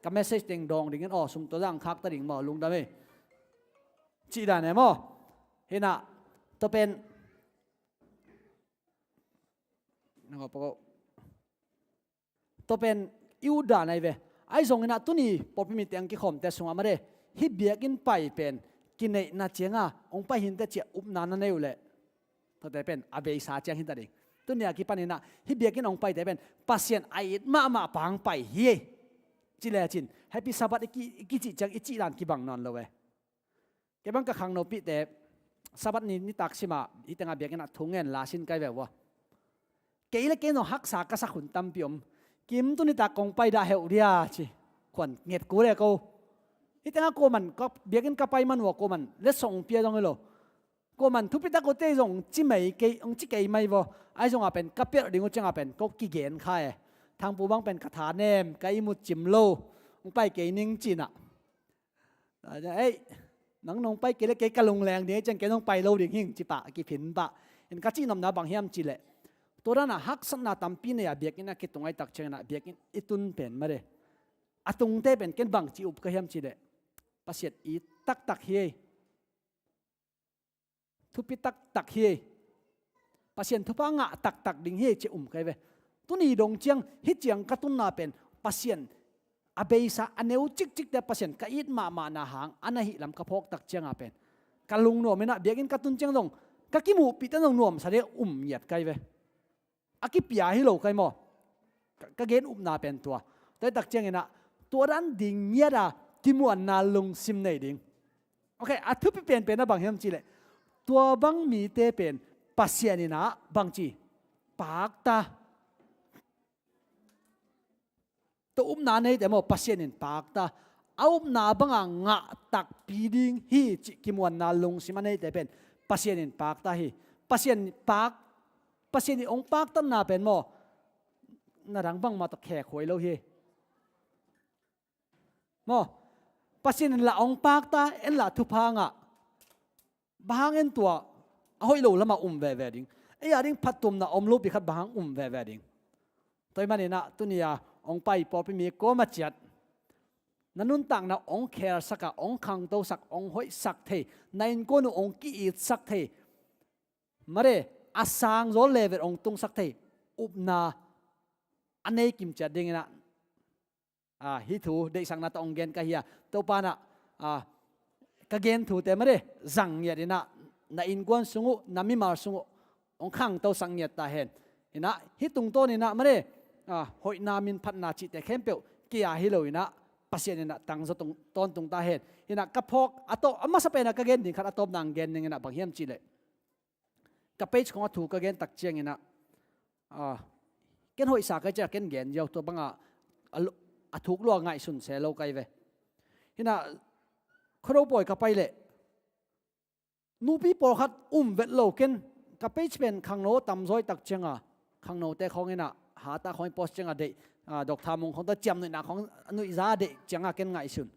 ka message teng dawng dingin, aw, sum tua zah khak ta ding maw, lungdam hi, cih dan e maw. Hi in ah, tua pen na ngawp aw. Tua pen i ut dan ahi ve. Ahi zongin ah tuni pawlpi mite hong kikhawmte sungah mare, hih biakinn pai pen kineihna ciangah hong pai hi inteh ci-a upna na nei uh leh, tuate pen a beisa ciang hi ta ding. Tuni a kipanin ah hih biakinn hong paite pen Pasian a it mahmah pa hong pai hi, ci lecin Happy Sabbath i ki, i kicih ciang i cih dan kibang nawn lo e. Kei bang ka khangnopihte Sabbath ni nitak simah hih tengah biakinn ah thu ngen la sin kai ve ua. Kei le kei zong haksa ka sak hun tampi om. Kim, tu nitak kong pai dah heuh dia ci. Khuan nget kul e ko. Hih tengah kuaman ka, biakinn ka pai man ua kuaman letsong hong pia zong hi lo. Kuaman thupitak uh tei zong ci mai kei, hong ci kei mai vaw. Ahi zongah pen ka pelh ding uh ciangah pen ko kigen kha e. Thangpu bang pen ka tha nem, ka ihmut cim lo. Hong pai kei ning ci-in ah. Ei, nang nong pai kei le kei ka lungleng ding, ei ciang kei nong pai lo ding hing ci pah, a kiphin pah. In ka cihnopna bang hiam cih leh, tua dan a haksatna tampi nei a biakinn a kitung ahih tak ciangin ah biakinn i tun pen mare, a tungte pen ken bangci up ka hiam cih leh, Pasian it taktak hi ei. Thupi taktak hi ei. Pasian thupha ngah taktak ding hi ei ci-a um ka hi ve. Tuni dong ciang, hih ciang ka tunna pen Pasian a beisa a neu cikcikte Pasian ka it mahmahna hang a na hih lam ka phawk tak ciangah pen ka lungnuam in ah biakinn ka tun ciang zong ka kimuhpihte zong nuamsa ding a um ngiat ka hi ve. a kipia hi lo kai maw? Ka, ka gen upna pen tua. Tua hi tak ciangin ah, tua dan ding ngiat a kimuanna lungsim nei ding. Ok, a thupi penpen a bang hiam cih leh, tua bang mite pen Pasian in ah bangci, pakta. Tua upna neite maw, Pasian in pakta. A upna banga ngah takpi ding hi cih kimuanna lungsim a neite pen Pasian in pakta hi. Pasian pak, Pasian in hong paktatna pen maw, na dang bangmah tawh khekhuai lo hi. Maw, Pasian in lah hong pakta, en lah thupha ngah. Bang hang en tua a hoih lo lamah um veve ding? Ei a ding phattuamna om lopi khat bang hang um veve ding? Tua ahih manin ah tuni-a hong pai pawlpi mi kawm a ciat, na nuntakna hong khelsak a, hong khangtosak, hong hoihsak thei, na innkuan uh hong ki-itsak thei, mare, a sangzaw level hong tungsak thei upna a nei kim ciat dingin ah, a, hih thu deihsakna tawh hong gen ka hi a, Topa in ah, a, ka gen thute mare, zang ngiat in ah, na innkuan sung uh, na mimal sung uh hong khangtosak ngiat ta hen. In ah, hih tungtawn in ah mare, a, hoihna, minphatna cihte khempeuh kei a hi lo in ah, Pasian in ah tangzaw tung, tawntung ta hen. In ah, ka phawk a tawp, a masa pen ah ka gen ding khat a tawpna hong gen ning in ah, bang hiam cih leh, ka page khong a thu ka gen tak ciangin ah, a, ken hoihsa kai ciah ken gen ziau, tua banga a lo, a thuk lua ngaihsun se lo kai ve. Hi in ah, Khuado pawi ka pai leh nupi pawlkhat um vet lo, ken ka page pen khangno tamzaw hi tak cianga, khangnote khawng in ah, hata khawng in post cianga deih, a, Doctor Mung khawng tawh ciamnuihna khawng nuihza deih cianga ken ngaihsun.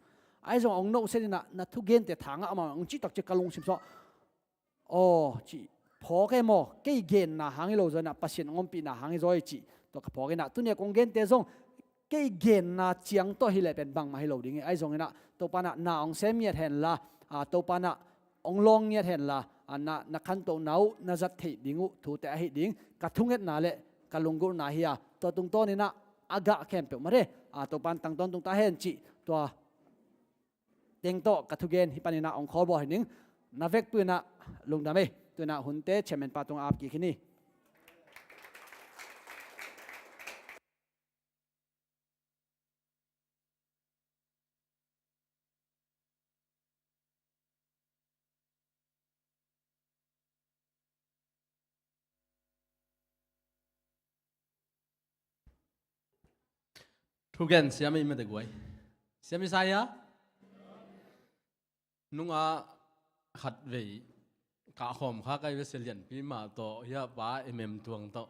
Ahi zong hong nohset in ah, na thugente tha ngah mah hong cih tak ciang ka lungsim sungah, aw, cih phawk e maw, kei genna hang hi lo zaw in ah, Pasian hong ompihna hang hi zaw hi cih tua ka phawk in ah, tuni-a kong gente zong kei genna ciang tawh hi leh pen bangmah hi lo ding hi. Ahi zongin ah, Topa in ah na hong sem ngiat hen la, a, Topa in ah hong lawng ngiat hen la, a, na, na khantohna uh na zat theih ding uh thute ahi ding ka thungetna le ka lunggulhna hi a, tua tungtawnin ah a gah khempeuh mare, a, Topa in tang tawntung ta hen cih tua teng tawh ka thugen hih panin ah hong khawlbawl hi ning. Na vekpi in ah lungdam ei. Tu-in ah hunte chairman pa tungah ap kik hi ni. Thugen siam i mete guai. Siam i sa hia? Nungah khatvei kahkhawm kha kai ve, Sia Lianpi mah tawh, hia, Pa Emem Tuang tawh.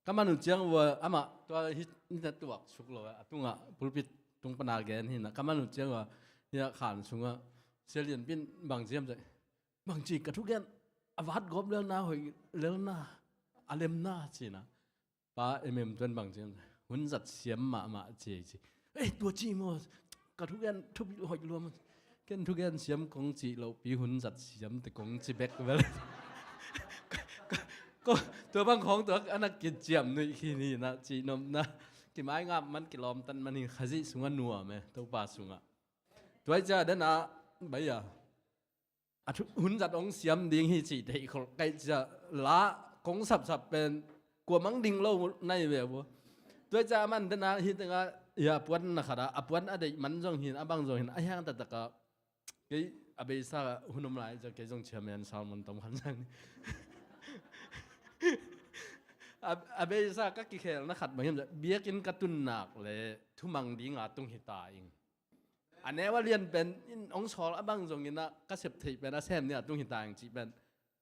Ka man uh ciang uh a, amah tua hih na tuak suk lo a, a tungah pulpit tung pana gen hi in ah, ka man uh ciang uh a, hia, khan sungah Sia Lianpi in bang ci hiam cih leh, bangci ka thugen a vat gawp lelna, hoih lelna, a lemna ci in ah. Pa Emem Tuang in bang ci hiam cih leh, hun zat siam mahmah ci ei ci. Ei, tua ci maw, ka thugen thupi hoih lua maw. Ken thugen siam kong cih lohpi, hun zat siam teh kong ci bek vel. Ko, tua bang khawng tua a na kiciamnuih khin hi in ah, cih nopna. Kimaingap man, kilawmtat man hi, Khazih sungah nuam e, Topa sungah. Tua hi ciah den ah, bai a, a thu, hun zat hong siam ding hi cih theih khol kai ciah, la kong sapsap pen kuamah ding lo nai ve uh. Tua hi ciah a man den ah, hih tengah, hia, a puan na khat ah, a puan a deih man zong hi in, a bang zong hi in, a hiang taktak ah, kei a beisa hun om lai ciah kei zong chairman sermon tom khan sang ni. A, a beisa ka kikhelna khat bang hiam cih leh, biakinn ka tun nak leh thumang dinga tung hi ta ing. A neu a lian pen in hong sawl a bang zongin ah, ka sep theih pen a sem ni a tung hi ta ing cih pen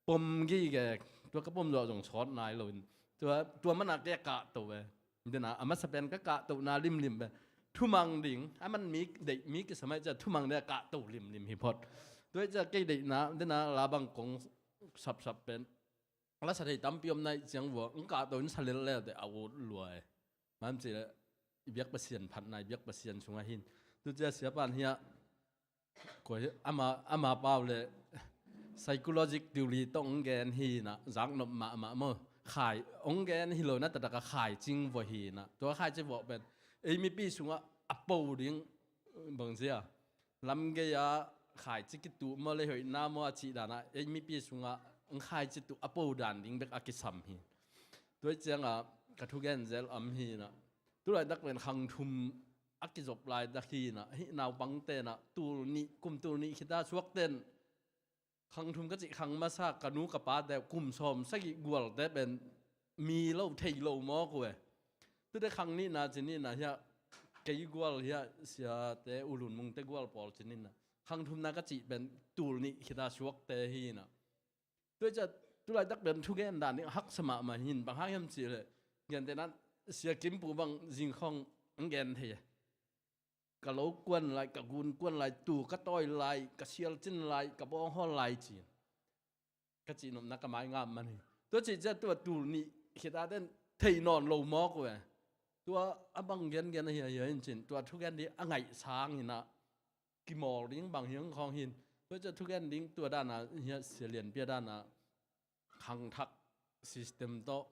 pom gige, tua ka pom zawh zong sawt nai lo in, tua, tua man ah kei a kahto ve. Den ah, a masa pen ka kahtohna limlim pen thumang ding, a man mi deih, mi kisam ahih ciah thumang ding a kahto limlim hi phot. Tua ahih ciah kei deihna, den ah, la bang kong sapsap pen, la sa thei tampi om na hih ciang uh a, hong kahto in sa lel leu teh a ut lua e. Bang hiam cih leh i biak Pasian phatna, i biak Pasian sungah hi in. Tu ciah siapa in hia, koi, ama, ama pau le psychological theory tawh hong gen hi in ah, zaknop mahmah maw. Khai, hong gen hi lo in ah, taktak a khaicing vawh hi in ah. Tua khaicing vawh pen ei mipi sungah a po ding, bang ci a, lamgei-a khaici kituh maw, lei hoihna maw a cih dan ah, ei mipi sungah hong khaici tuh a po dan ding bek a kisam hi. Tua hi ciangah ka thugen zel om hi inah, tulaitak pen khang thum a kizop laitak hi inah, hih naupangte inah tul nih, kum tul nih khita suakte in khang thum ka cih khang masa ka nu ka pate kum sawm sagih gualte pen mi lo thei lo mawk uh e. Tute khang nihna ci nihna hiah kei gual hiah siate U Lun Mungte gual pawl ci nihna khang thumna ka cih pen tul nih khita suakte hi inah. Tua ciah tulaitak pen thugen dan ding haksa mahmah hi in, bang hang hiam cih leh gentehna Sia Kim Pu bang zingkhawng ang gen thei e. Ka lo kuan lai, ka gun kuan lai, tu ka tawi lai, ka sialcin lai, ka bawnghawl lai ci-in ka cihnopna ka mai ngam man hi. Tua cih ciah tua tul nih khita ten thei nawn lo mawk uh e. Tua a bang gengen ahi a hia in cin tua thugen ding a ngaih sang inah kimawl ding bang hiang khawng hi in. Tua ciah thugen ding tua dana hiah Sia Lian Pia dana khangthak system tawh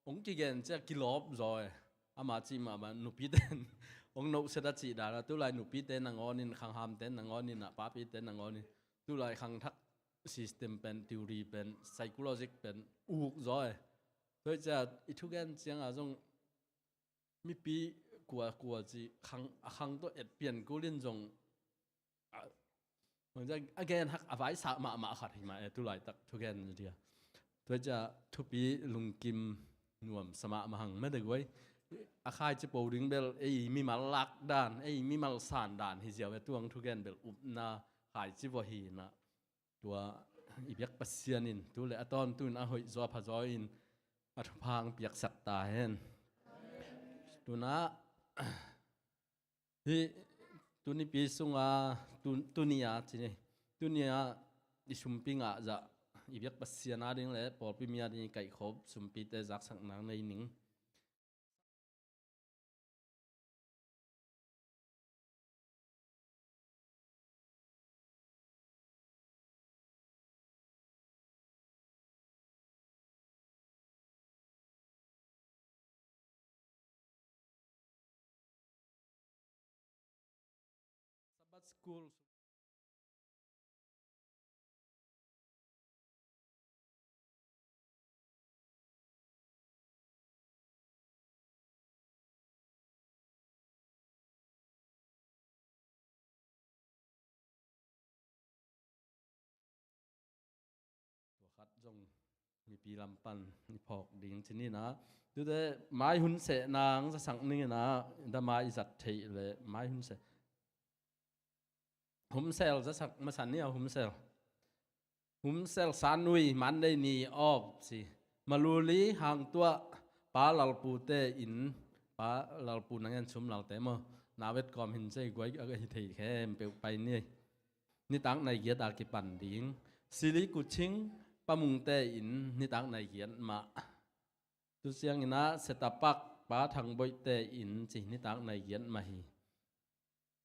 hong kigen ciah kilawp zaw e. Ama cih mah bang nupite in hong nohset a cih dana tulai nupite nangawn in, khanghamte nangawn in ah, papite nangawn in tulai khangthak system pen, theory pen, psychology pen uk zaw e. Tua ciah i thugen ciangah zong mipi kua kua ci khang, a khang tawh et pian kul in zong a, a gen hak a vaisah mahmah khat hi mah e, tulaitak thugen dia. Tua ciah thupi lungkim nuamsa mahmah hang mede guai. A khaici po ding bel ei mimal lak dan, ei mimal san dan hi ziau e, tuang thugen bel upna khaici vua hi inah. Tua i biak Pasian in tu le a tawntung in a hoih zaw a pha zaw in a thupha hong piaksak ta hen. Tunah hih tunipi sunga tu, tunia ci ni, tunia i sumpi ngah zah i biak Pasian a ding le pawlpi mi a ding i kaihkhop sumpite zaksak nang nei ning. Sabbath School. Tua khat zong mipi lam pan i phawk ding ci ni inah. Tute mai hun seh nang zasak ning inah, da mai i zat theih le mai hun seh. Humsel zasak masa ni a, humsel. Humsel san ui, Monday ni off ci. Maluli hang tuah Pa Lalpute in, Pa Lalpu nang en sum lalte maw, na vet kawm hin cei guai a hi thei khempeuh pai ni. Nitak nai giat a kipan ding. Sili Kuching Pa Mungte in nitak nai giat mah. Tu ciang inah Setapak Pa Thangboihte in ci nitak nai giat mah hi.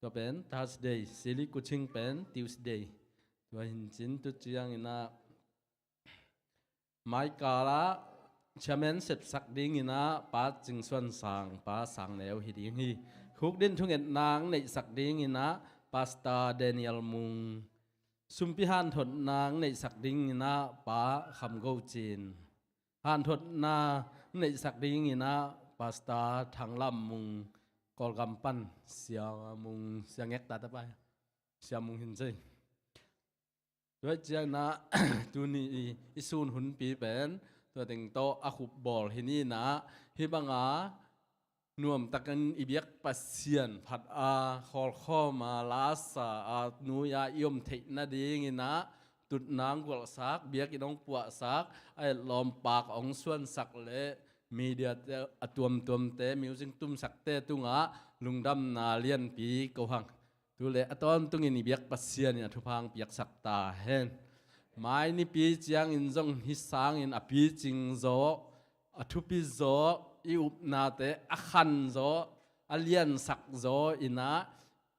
Tua pen Thursday, Sili Kuching pen Tuesday. Tua hin cin tu ciang inah maikala chairman sepsak ding inah Pa Cing Suan Sang, Pa Sang Neu hi ding hi. Khukdin thungetna neihsak ding inah Pastor Daniel Mung. Sumpi hanthotna neihsak ding inah Pa Kham Go Cin. Hanthotna neihsak ding inah Pastor Thang Lam Mung, Kawlgam pan Sia Mung, Sia Ngek ta ta pa, Sia Mung hin cei. Tua ciang inah tuni i, i sun hunpi pen tua teng tawh a khup bawl hi ni inah, hih banga nuamtakin i biak Pasian phat a, khawlkhawm a, lasa a, nui a i om theih nading inah tutnang gualhsak, biakinn hong puahsak, a etlawm pak hong suansak le media te a tuamtuamte, music tumsakte tungah lungdamna lianpi ko hang. Tu le a tawntungin i biak Pasian in a thupha hong piaksak ta hen. Mai nipi ciangin zong hih sangin a picing zaw, a thupi zaw, i upnate a khan zaw, a liansak zaw inah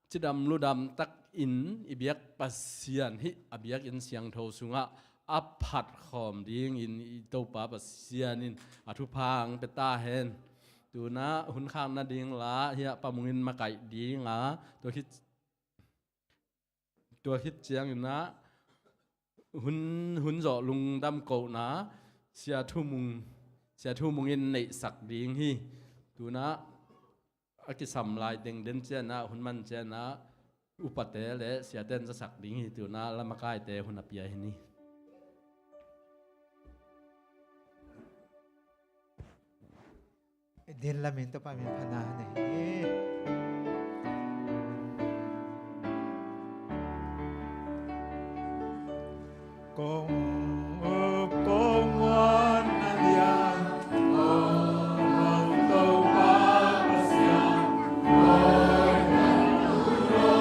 cidam ludam takin i biak Pasian hih a biakinn siangtho sungah a phatkhawm dingin i Topa Pasian in a thupha hong pia ta hen. Tunah hun khak nading la hiah Pa Mung in makaih dinga, tua khit, tua khit ciang inah hun, hun zawh lungdam kohna Sia Thu Mung Sia Thu Mung in neihsak ding hi. Tunah a kisam lai teng den cianah, hun man cianah upate le siate in zasak ding hi. Tunah lamakaite hun a pia hi ni. Din lamin Topa min phatna nei hi. Kong up kong wan na lian, kong hong Topa Pasian, kong hong Topa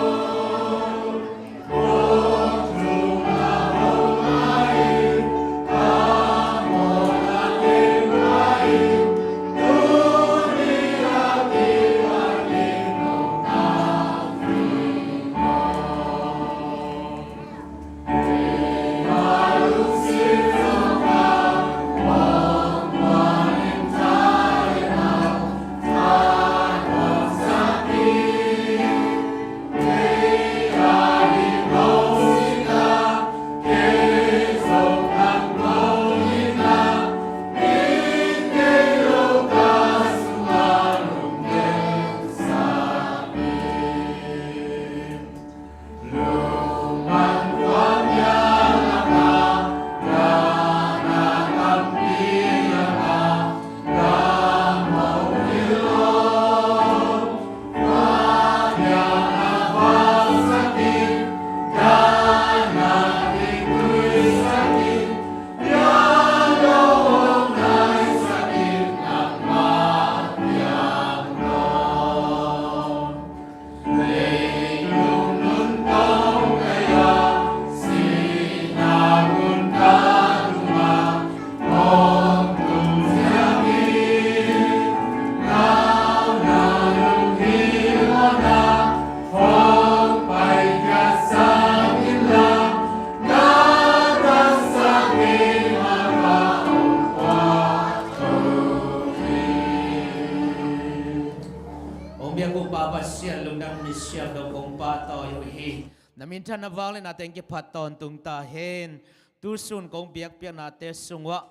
Hong biak uh Pa Pasian lungdam, misiangtho kong pahtawi uh hi. Na minthanna vangliatna teng kiphat tawntung ta hen. Tusun kong biakpiaknate sungah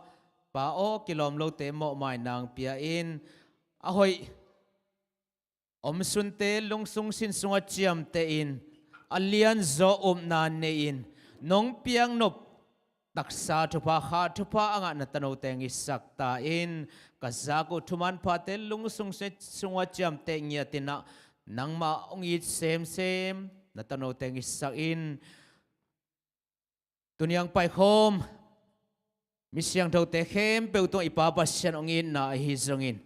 Pa aw, kilawm lote mawhmai nang pia-in, a hoih omsunte lungsung sin sungah ciamtehin, a lianzaw upna nei-in, nong piaknop taksa thupha, kha thupha a ngah na tanote ngisak ta in. Ka zak uh thumanphate lungsung sin sungah ciamteh ngiatin ah, nangmah hong it semsem na tanote ngisak in. Tuni a hong paikhawm misiangthote khempeuh tungah i Pa Pasian hong itna ahi zongin,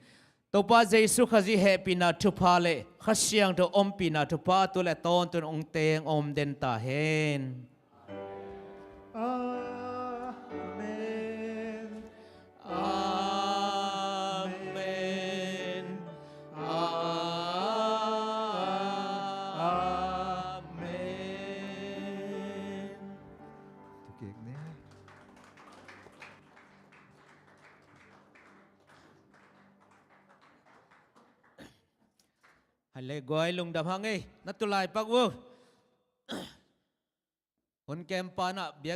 Topa Jesu Khazih hehpihna thupha le Kha Siangtho ompihna thupha tu le tawntungin hong teng om den ta hen. Amen. Amen. Amen. Tukik ni. Hale guai, lungdam hang ei. Na tulai pak uh. Hun kem pa na biak